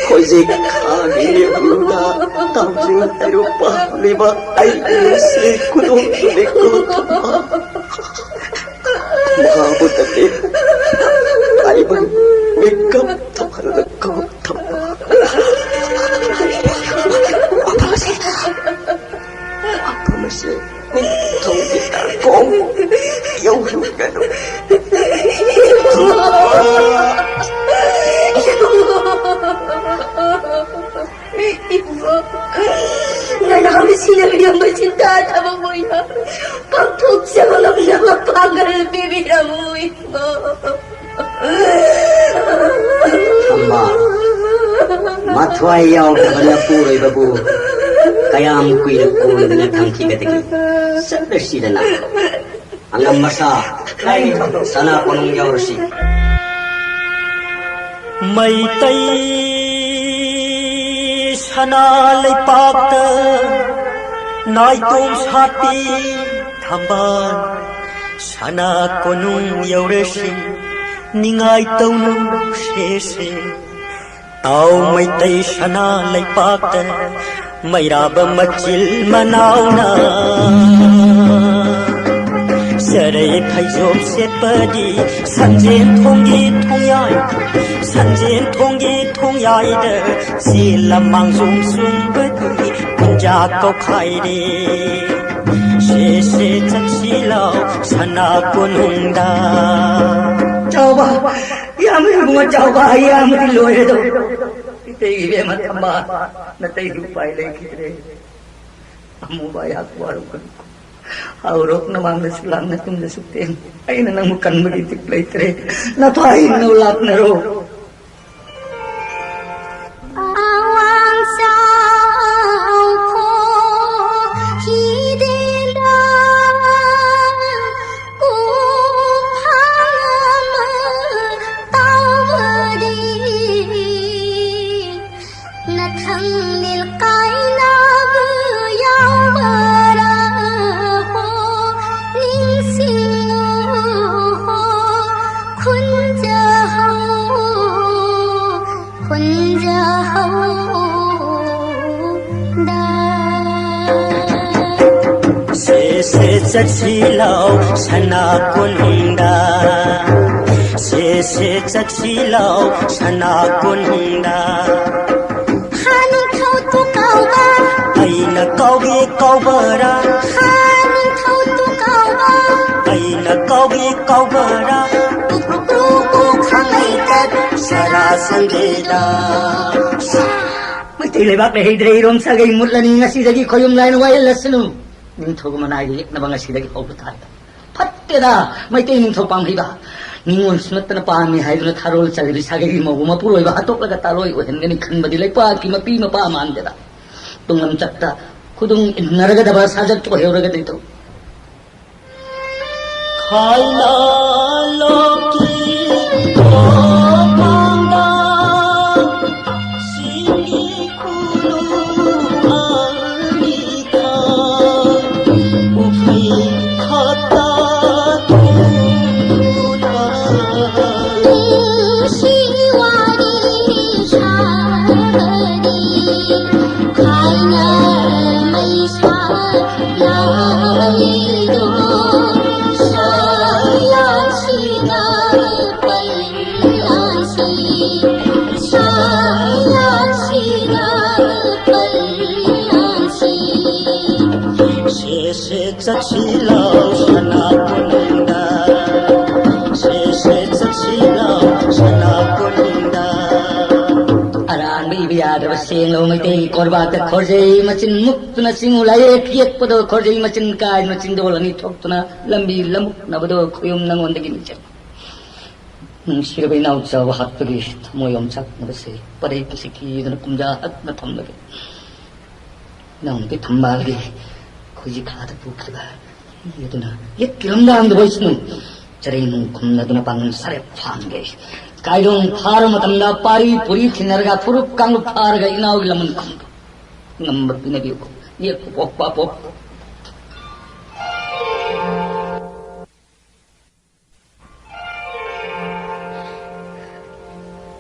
ꯈꯣꯏꯖꯤꯛ ꯈꯥꯒꯤ ꯃꯤꯠꯂꯨꯗ ꯇꯥꯡꯖꯤꯡ ꯍꯩꯔꯨꯛ ꯄꯥꯜꯂꯤꯕ ꯑꯩꯒꯤ ꯅꯨꯡꯁꯤ ꯈꯨꯗꯣꯜꯗꯨꯅꯤꯀꯣ ꯊꯝꯕꯥꯜ꯫ ꯃꯍꯥꯕꯨ ꯇꯜꯂꯤ꯫ ꯑꯩꯕꯨ ꯃꯤꯀꯞ ꯊꯣꯛꯍꯜꯂꯀꯣ ꯊꯝꯕꯥꯜ꯫ ꯃꯐꯝ ꯑꯁꯤ ꯅꯤꯡꯊꯧꯒꯤ ꯅꯥꯀꯣꯡ ꯌꯧꯍꯟꯒꯅꯨ꯫ ꯅꯅꯥꯎꯅ ꯁꯤꯅꯕꯤꯔꯝꯕ ꯆꯤꯟꯇꯥ ꯊꯕꯛ ꯑꯣꯏꯅ ꯄꯥꯡꯊꯣꯛꯆꯕ ꯉꯝꯅꯕ ꯄꯥꯡꯒꯜ ꯄꯤꯕꯤꯔꯝꯃꯨ, ꯏꯃꯥ꯫ ꯑꯃ, ꯃꯊ꯭ꯋꯥꯏ ꯌꯥꯎꯗꯕ ꯅꯄꯨꯔꯣꯏꯕꯕꯨ ꯀꯌꯥꯝ ꯀꯨꯏꯅ ꯀꯣꯟꯗꯨꯅ ꯊꯝꯈꯤꯒꯗꯒꯦ? ꯆꯠꯂꯁꯤꯗꯅ꯫ ꯑꯉꯝ ꯃꯁꯥ, ꯁꯅꯥ ꯀꯣꯅꯨꯡ ꯌꯧꯔꯁꯤ꯫ ꯃꯩꯇꯩ ꯁꯅꯥ ꯂꯩꯄꯥꯛꯇ ꯅꯥꯏꯇꯣꯝ ꯁꯥꯠꯄꯤ ꯊꯝꯕꯥꯜ ꯁꯅꯥ ꯀꯣꯅꯨꯡ ꯌꯧꯔꯁꯤ, ꯅꯤꯡꯉꯥꯏ ꯇꯧꯅꯨ ꯁꯦꯁꯦ꯫ ꯇꯥꯎ ꯃꯩꯇꯩ ꯁꯅꯥ ꯂꯩꯄꯥꯛꯇ ꯃꯩꯔꯥꯕ ꯃꯆꯤꯜ ꯃꯅꯥꯎꯅ ꯆꯔꯩ ꯐꯩꯖꯣꯝ ꯁꯦꯠꯄꯗꯤ ꯁꯟꯖꯦꯟ ꯊꯣꯡꯒꯤ ꯊꯣꯡꯌꯥꯏ, ꯁꯟꯖꯦꯟ ꯊꯣꯡꯒꯤ ꯊꯣꯡꯌꯥꯏꯗ ꯆꯦꯜꯂ ꯃꯥꯡꯖꯣꯝ ꯆꯨꯡꯕꯗꯤ ꯄꯨꯟꯖꯥ ꯀꯧꯈꯥꯏꯔꯦ꯫ ꯁꯦ ꯁꯦ ꯆꯠꯁꯤ ꯂꯥꯎ ꯁꯅꯥ ꯀꯣꯅꯨꯡꯗ꯫ ꯆꯥꯎꯕ, ꯏꯌꯥꯝꯕ ꯏꯕꯨꯡꯉꯣ ꯆꯥꯎꯕ, ꯏꯌꯥꯝꯕꯗꯤ ꯂꯣꯏꯔꯦꯗꯣ꯫ ꯏꯇꯩ ꯏꯕꯦꯝꯃ ꯊꯝꯕꯥꯜ, ꯅꯇꯩꯗꯤ ꯎꯄꯥꯏ ꯂꯩꯈꯤꯗ꯭ꯔꯦ꯫ ꯑꯃꯨꯕ ꯑꯩꯍꯥꯛ ꯋꯥꯔꯧꯒꯅꯨ꯫ ꯍꯧꯔꯣꯛ ꯅꯃꯥꯡꯗꯁꯨ ꯂꯥꯛꯅ ꯇꯨꯡꯗꯁꯨ ꯇꯦꯟ꯫ ꯑꯩꯅ ꯅꯪꯕꯨ ꯀꯟꯕꯒꯤ ꯏꯊꯤꯛ ꯂꯩꯇ꯭ꯔꯦ꯫ ꯅꯊ꯭ꯋꯥꯏ ꯏꯟꯅꯧ ꯂꯥꯛꯅꯔꯣ꯫ ꯑꯋꯥꯡ ꯆꯥꯎꯈꯣ ꯍꯤꯗꯦꯟꯗ ꯎꯐꯝ ꯇꯥꯎꯕꯗꯤ ꯅꯊꯪ ꯅꯤꯜ ꯀꯥꯏꯅꯕ ꯌꯥꯎꯕꯔꯥ ꯍꯣ ꯅꯤꯡꯁꯤꯡꯉꯨ ꯍꯣ ꯈꯨꯟꯖꯍꯧ ꯈꯨꯟꯖꯍꯧꯗ꯫ ꯁꯦ ꯁꯦ ꯆꯠꯁꯤ ꯂꯥꯎ ꯁꯅꯥ ꯀꯣꯅꯨꯡꯗ, ꯁꯦ ꯁꯦ ꯆꯠꯁꯤ ꯂꯥꯎ ꯁꯅꯥ ꯀꯣꯅꯨꯡꯗ꯫ ꯍꯥ ꯅꯤꯡꯊꯧ ꯇꯨ ꯀꯥꯎꯕ꯫ ꯑꯩꯅ ꯀꯥꯎꯒꯦ ꯀꯥꯎꯕꯔꯥ? ꯍꯥ ꯅꯤꯡꯊꯧ ꯇꯨ ꯀꯥꯎꯕ꯫ ꯑꯩꯅ ꯀꯥꯎꯒꯦ ꯀꯥꯎꯕꯔꯥ? ꯎ ꯎ ꯎ ꯈꯪꯂꯩꯇꯠ ꯁꯔꯥ ꯁꯪꯒꯤꯗ꯫ ꯃꯩꯇꯩ ꯏꯂꯩꯕꯥꯛ ꯂꯩꯍꯩꯗ꯭ꯔꯦ, ꯏꯔꯣꯝ ꯁꯥꯒꯩ ꯃꯨꯠꯂꯅꯤ, ꯉꯁꯤꯗꯒꯤ ꯈꯣꯌꯨꯝ ꯂꯥꯏꯅ ꯋꯥꯌꯦꯜꯂꯁꯅꯨ꯫ ꯅꯤꯡꯊꯧꯒꯤ ꯃꯅꯥꯏꯒꯤ ꯌꯦꯛꯅꯕ ꯉꯁꯤꯗꯒꯤ ꯍꯧꯕ ꯇꯥꯔꯦ꯫ ꯐꯠꯇꯦꯗ, ꯃꯩꯇꯩ ꯅꯤꯡꯊꯧ ꯄꯥꯝꯍꯩꯕ꯫ ꯅꯤꯉꯣꯜꯁꯨ ꯅꯠꯇꯅ ꯄꯥꯝꯃꯤ ꯍꯥꯏꯗꯨꯅ ꯊꯥꯔꯣꯜ ꯆꯜꯂꯤꯕꯤ ꯁꯥꯒꯩꯒꯤ ꯃꯧ ꯃꯄꯨꯔꯣꯏꯕ ꯍꯥꯠꯇꯣꯛꯂꯒ ꯇꯥꯔꯣꯏ ꯑꯣꯏꯍꯟꯒꯅꯤ ꯈꯟꯕꯗꯤ ꯂꯩꯄꯥꯛꯀꯤ ꯃꯄꯤ ꯃꯄꯥ ꯃꯥꯟꯗꯦꯗ꯫ ꯇꯨꯡꯂꯝꯆꯠꯇ ꯈꯨꯗꯨꯡ ꯏꯟꯅꯔꯒꯗꯕ ꯁꯥꯖꯠ ꯑꯣꯏꯍꯧꯔꯒꯗꯤ ꯇꯧ꯫ ꯈꯥꯏꯅ ꯂꯣꯀꯤ ꯀꯣꯄꯥꯡꯗ ꯁꯤꯡꯒꯤ ꯈꯨꯅꯨ ꯑꯅꯤꯈꯥ ꯎꯐꯩ ꯈꯛꯇ ꯇꯨꯅ ꯁꯤꯋꯥꯔꯤ ꯁꯥꯒꯔꯤ ꯈꯥꯏꯅ ꯃꯩꯁꯥ ꯂꯥꯏꯗꯣ ꯁꯥꯌꯥꯁꯤꯗ ꯄꯩ ꯁꯦ ꯁꯦ ꯆꯠꯁꯤꯂꯥꯎ ꯁꯅꯥ ꯀꯣꯅꯨꯡꯗ, ꯁꯦ ꯁꯦ ꯆꯠꯁꯤꯂꯥꯎ ꯁꯅꯥ ꯀꯣꯅꯨꯡꯗ꯫ ꯑꯔꯥꯟꯕ ꯏꯕ ꯌꯥꯗ꯭ꯔꯕ ꯁꯦꯡꯂꯕ ꯃꯩꯇꯩꯒꯤ ꯀꯣꯔꯕꯥꯛꯇ ꯈꯣꯔꯖꯩ ꯃꯆꯤꯟ ꯃꯨꯛꯇꯨꯅ ꯆꯤꯡꯉꯨ ꯂꯥꯏꯌꯦꯛ ꯌꯦꯛꯄꯗꯣ ꯈꯣꯔꯖꯩ ꯃꯆꯤꯟ ꯀꯥꯏꯗꯨꯅ ꯆꯤꯡꯗꯣꯜ ꯑꯅꯤ ꯊꯣꯛꯇꯨꯅ ꯂꯝꯕꯤ ꯂꯝꯃꯨꯛꯅꯕꯗꯣ ꯈꯣꯌꯨꯝ ꯅꯪꯉꯣꯟꯗꯒꯤ ꯅꯤꯡꯁꯤꯡ ꯅꯨꯡꯁꯤꯔꯕ ꯏꯅꯥꯎꯆꯥꯕ ꯍꯥꯠꯄꯒꯤ ꯊꯃꯣꯏ ꯌꯣꯝꯆꯥꯛꯅꯕꯁꯦ ꯄꯔꯦꯡ ꯀꯤꯁꯤ ꯀꯤꯗꯨꯅ ꯀꯨꯝꯖꯥ ꯍꯛꯅ ꯊꯝꯂꯒꯦ꯫ ꯏꯅꯥꯎꯅꯨꯄꯤ ꯊꯝꯕꯥꯜꯒꯤ ꯈꯣꯏꯖꯤ ꯈꯥꯗ ꯄꯨꯈꯤꯕ ꯏ ꯑꯗꯨꯅ ꯌꯦꯠꯀꯤ ꯂꯝꯗꯥꯡꯗ ꯑꯣꯏꯁꯅꯨ꯫ ꯆꯔꯩ ꯅꯨꯡ ꯈꯨꯝꯅꯗꯨꯅ ꯄꯥꯡꯒꯜ ꯁꯥꯔꯦꯞ ꯐꯥꯟꯒꯦ꯫ ꯀꯥꯏꯗꯣꯡ ꯐꯥꯔ ꯃꯇꯝꯗ ꯄꯥꯔꯤ ꯄꯨꯔꯤ ꯊꯤꯟꯅꯔꯒ ꯐꯨꯔꯨꯞ ꯀꯥꯡꯂꯨꯞ ꯐꯥꯔꯒ ꯏꯅꯥꯎꯒꯤ ꯂꯃꯟ ꯈꯨꯝꯕ ꯉꯝꯕ ꯄꯤꯅꯕꯤꯌꯨ꯫ ꯌꯦꯛꯄ ꯄꯣꯛꯄ ꯄꯣꯛ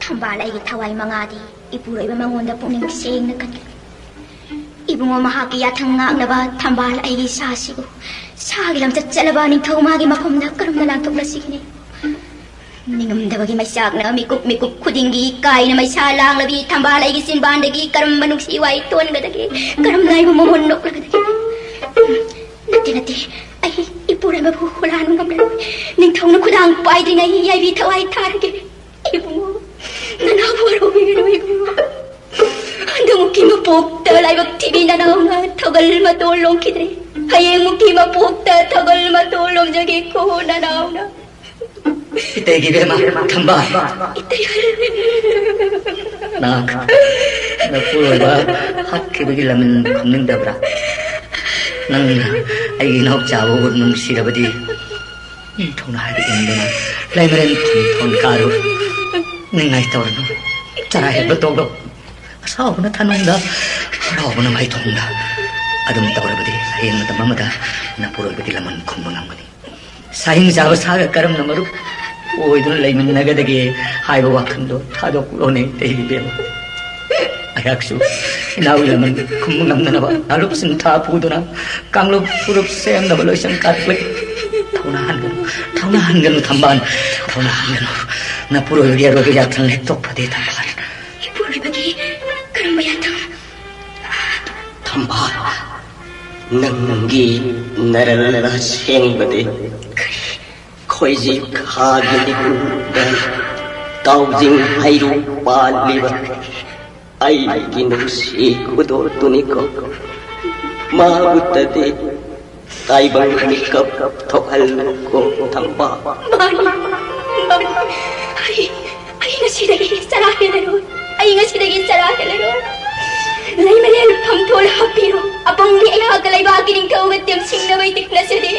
ꯊꯝꯕꯥꯜ ꯑꯩꯒꯤ ꯊꯋꯥꯏ ꯃꯉꯥꯗꯤ ꯏꯄꯨꯔꯣꯏꯕ ꯃꯉꯣꯟꯗ ꯄꯨꯛꯅꯤꯡ ꯁꯦꯡꯅ ꯀꯟꯈꯤ꯫ ꯏꯕꯨꯡꯉꯣ ꯃꯍꯥꯛꯀꯤ ꯌꯥꯊꯪ ꯉꯥꯛꯅꯕ ꯊꯝꯕꯥꯜ ꯑꯩꯒꯤ ꯁꯥꯁꯤꯕꯨ ꯁꯥꯒꯤ ꯂꯝꯆꯠ ꯆꯠꯂꯕ ꯅꯤꯡꯊꯧ ꯃꯥꯒꯤ ꯃꯐꯝꯗ ꯀꯔꯝꯅ ꯂꯥꯟꯊꯣꯛꯂꯁꯤꯒꯅꯤ? ꯅꯤꯡꯉꯝꯗꯕꯒꯤ ꯃꯩꯆꯥꯛꯅ ꯃꯤꯀꯨꯞ ꯃꯤꯀꯨꯞ ꯈꯨꯗꯤꯡꯒꯤ ꯀꯥꯏꯅ ꯃꯩꯁꯥ ꯂꯥꯡꯂꯕꯤ ꯊꯝꯕꯥꯜ ꯑꯩꯒꯤ ꯆꯤꯟꯕꯥꯟꯗꯒꯤ ꯀꯔꯝꯕ ꯅꯨꯡꯁꯤ ꯋꯥꯍꯩ ꯊꯣꯟꯒꯗꯒꯦ? ꯀꯔꯝꯅ ꯑꯩꯕꯨ ꯃꯉꯣꯟ ꯅꯣꯛꯂꯒꯗꯒꯦ? ꯅꯠꯇꯦ, ꯅꯠꯇꯦ, ꯑꯩ ꯏꯄꯨꯔꯣꯏꯕꯕꯨ ꯍꯨꯔꯥꯟꯕ ꯉꯝꯂꯔꯣꯏ꯫ ꯅꯤꯡꯊꯧꯅ ꯈꯨꯗꯥꯡ ꯄꯥꯏꯗ꯭ꯔꯤꯉꯩ ꯌꯥꯏꯕꯤ ꯊꯋꯥꯏ ꯊꯥꯔꯒꯦ꯫ ꯏꯕꯨꯡꯉꯣ, ꯅꯅꯥꯎꯕꯨ ꯋꯥꯔꯧꯕꯤꯒꯅꯨ ꯏꯕꯨꯡꯉꯣ꯫ ꯑꯗꯨꯝ ꯀꯤ ꯃꯄꯣꯛꯇ ꯂꯥꯏꯕꯛ ꯊꯤꯕꯤ ꯅꯅꯥꯎꯅ ꯊꯧꯒꯜ ꯃꯇꯣꯜ ꯂꯣꯝꯈꯤꯗ꯭ꯔꯦ꯫ ꯍꯌꯦꯡꯃꯨꯛꯀꯤ ꯃꯄꯣꯛꯇ ꯊꯧꯒꯜ ꯃꯇꯣꯜ ꯂꯣꯝꯖꯒꯦꯀꯣ ꯅꯅꯥꯎꯅ꯫ ꯏꯇꯩꯒꯤ ꯏꯕꯦꯝꯃ ꯊꯝꯕꯥꯜ꯫ ꯏꯇꯩ꯫ ꯅꯍꯥꯛ ꯅꯄꯨꯔꯣꯏꯕ ꯍꯥꯠꯈꯤꯕꯒꯤ ꯂꯃꯟ ꯈꯨꯝꯅꯤꯡꯗꯕ꯭ꯔꯥ? ꯅꯪꯅ ꯑꯩꯒꯤ ꯏꯅꯥꯎꯆꯥꯕꯨ ꯅꯨꯡꯁꯤꯔꯕꯗꯤ ꯅꯤꯡꯊꯧꯅ ꯍꯥꯏꯕ ꯏꯟꯗꯨꯅ ꯂꯩꯃꯔꯦꯟ ꯐꯝꯐꯝ ꯀꯥꯔꯨ꯫ ꯅꯤꯡꯉꯥꯏ ꯇꯧꯔꯅꯨ꯫ ꯆꯔꯥ ꯍꯦꯟꯕ ꯇꯣꯛꯂꯣ꯫ ꯑꯁꯥꯎꯕꯅ ꯊꯥꯅꯨꯡꯗ, ꯍꯔꯥꯎꯕꯅ ꯃꯥꯏꯊꯣꯡꯗ꯫ ꯑꯗꯨꯝ ꯇꯧꯔꯕꯗꯤ ꯍꯌꯦꯡ ꯃꯇꯝ ꯑꯃꯗ ꯅꯄꯨꯔꯣꯏꯕꯒꯤ ꯂꯃꯟ ꯈꯨꯝꯕ ꯉꯝꯒꯅꯤ꯫ ꯁꯥꯍꯤꯡ ꯆꯥꯕ ꯁꯥꯒ ꯀꯔꯝꯅ ꯃꯔꯨꯞ ꯑꯣꯏꯗꯨꯅ ꯂꯩꯃꯤꯟꯅꯒꯗꯒꯦ ꯍꯥꯏꯕ ꯋꯥꯈꯜꯗꯣ ꯊꯥꯗꯣꯛꯂꯣꯅꯦ ꯏꯇꯩ ꯏꯕꯦꯝꯃ꯫ ꯑꯩꯍꯥꯛꯁꯨ ꯏꯅꯥꯎꯒꯤ ꯂꯃꯟ ꯈꯨꯝꯕ ꯉꯝꯅꯅꯕ ꯅꯥꯂꯨꯞ ꯁꯤꯟꯊꯥ ꯄꯨꯗꯨꯅ ꯀꯥꯡꯂꯨꯞ ꯐꯨꯔꯨꯞ ꯁꯦꯝꯅꯕ ꯂꯣꯏꯁꯪ ꯀꯥꯔꯛꯂꯒꯦ꯫ ꯊꯧꯅꯥ ꯍꯟꯒꯅꯨ, ꯊꯧꯅꯥ ꯍꯟꯒꯅꯨ ꯊꯝꯕꯥꯜ, ꯊꯧꯅꯥ ꯍꯟꯒꯅꯨ꯫ ꯅꯄꯨꯔꯣꯏꯕꯒꯤ ꯑꯔꯣꯏꯕ ꯌꯥꯊꯪ ꯍꯦꯛꯇꯣꯛ ꯐꯗꯦ ꯊꯝꯕꯥꯜ꯫ ꯏꯄꯨꯔꯣꯏꯕꯒꯤ ꯀꯔꯝꯕ ꯌꯥꯊꯪ? ꯊꯝꯕꯥꯜ, ꯅꯪꯒꯤ ꯅꯔꯜ ꯑꯁꯦꯡꯕꯗꯤ ꯈꯣꯏꯖꯤ ꯈꯥꯒꯤ ꯂꯤꯀꯨꯗ ꯇꯥꯎꯖꯤꯡ ꯍꯩꯔꯨ ꯄꯥꯜꯂꯤꯕ ꯑꯩꯒꯤ ꯅꯨꯡꯁꯤ ꯈꯨꯗꯣꯜꯗꯨꯅꯤꯀꯣ꯫ ꯃꯥꯕꯨꯇꯗꯤ ꯇꯥꯏꯕꯪ ꯃꯤꯀꯞ ꯊꯣꯛꯍꯜꯂꯨꯀꯣ ꯊꯝꯕꯥꯜ꯫ ꯃꯥꯅꯤ, ꯃꯥꯅꯤ꯫ ꯑꯩ, ꯑꯩ ꯉꯁꯤꯗꯒꯤ ꯆꯔꯥ ꯍꯦꯜꯂꯔꯣꯏ꯫ ꯑꯩ ꯉꯁꯤꯗꯒꯤ ꯆꯔꯥ ꯍꯦꯜꯂꯔꯣꯏ꯫ ꯂꯩꯃꯔꯦꯜ ꯐꯝꯊꯣꯜ ꯍꯥꯞꯄꯤꯔꯣ꯫ ꯑꯄꯪꯕꯤ ꯑꯩꯍꯥꯛꯀ ꯂꯩꯕꯥꯛꯀꯤ ꯅꯤꯡꯊꯧꯒ ꯇꯦꯝꯁꯤꯡꯅꯕꯩ ꯇꯤꯛꯅꯖꯔꯦ꯫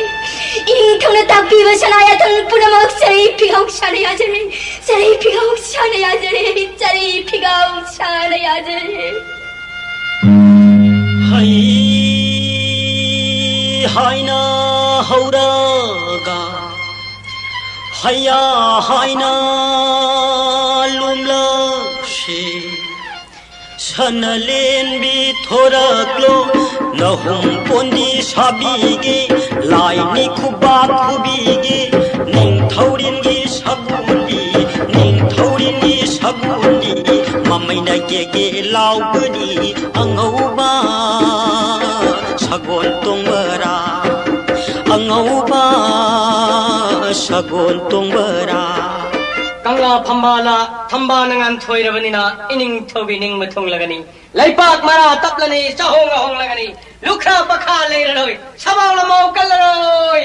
ꯏꯅꯤꯡꯊꯧꯅ ꯇꯥꯛꯄꯤꯕ ꯁꯅꯥ ꯌꯥꯊꯪ ꯄꯨꯝꯅꯃꯛ ꯆꯔꯩ ꯐꯤꯒꯥꯎ ꯁꯥꯅ ꯌꯥꯖꯔꯦ꯫ ꯆꯔꯩ ꯐꯤꯒꯥꯎ ꯁꯥꯅ ꯌꯥꯖꯔꯦ꯫ ꯆꯔꯩ ꯐꯤꯒꯥꯎ ꯁꯥꯅ ꯌꯥꯖꯔꯦ꯫ ꯍꯩ ꯍꯥꯏꯅ ꯍꯧꯔꯒ ꯍꯩꯌꯥ ꯍꯥꯏꯅ ꯂꯨꯝꯂꯛꯁꯤ꯫ ꯁꯅꯂꯦꯟꯕꯤ ꯊꯣꯔꯛꯂꯣ, ꯅꯍꯨꯝ ꯄꯣꯟꯗꯤ ꯁꯥꯕꯤꯒꯦ, ꯂꯥꯏꯅꯤ ꯈꯨꯕꯥꯛ ꯈꯨꯕꯤꯒꯦ, ꯅꯤꯡꯊꯧꯔꯦꯟꯒꯤ ꯁꯒꯣꯜꯗꯤ, ꯅꯤꯡꯊꯧꯔꯦꯟꯒꯤ ꯁꯒꯣꯜꯗꯤ, ꯃꯃꯩꯅ ꯀꯦ ꯀꯦ ꯂꯥꯎꯕꯅꯤ, ꯑꯉꯧꯕ ꯁꯒꯣꯜ ꯇꯣꯡꯕꯔꯥ, ꯑꯉꯧꯕ ꯁꯒꯣꯜ ꯇꯣꯡꯕꯔꯥ꯫ ꯀꯪꯂꯥ ꯐꯝꯕꯥꯜꯗ ꯊꯝꯕꯥꯜꯅ ꯉꯥꯟꯊꯣꯏꯔꯕꯅꯤꯅ ꯏꯅꯤꯡꯊꯧꯒꯤ ꯅꯤꯡꯕ ꯊꯨꯡꯂꯒꯅꯤ꯫ ꯂꯩꯄꯥꯛ ꯃꯔꯥ ꯇꯞꯂꯅꯤ, ꯆꯥꯍꯣꯡ ꯉꯥꯍꯣꯡꯂꯒꯅꯤ꯫ ꯂꯨꯈ꯭ꯔꯥ ꯄꯈꯥ ꯂꯩꯔꯔꯣꯏ, ꯁꯕꯥꯡ ꯂꯃꯥꯎ ꯀꯜꯂꯔꯣꯏ꯫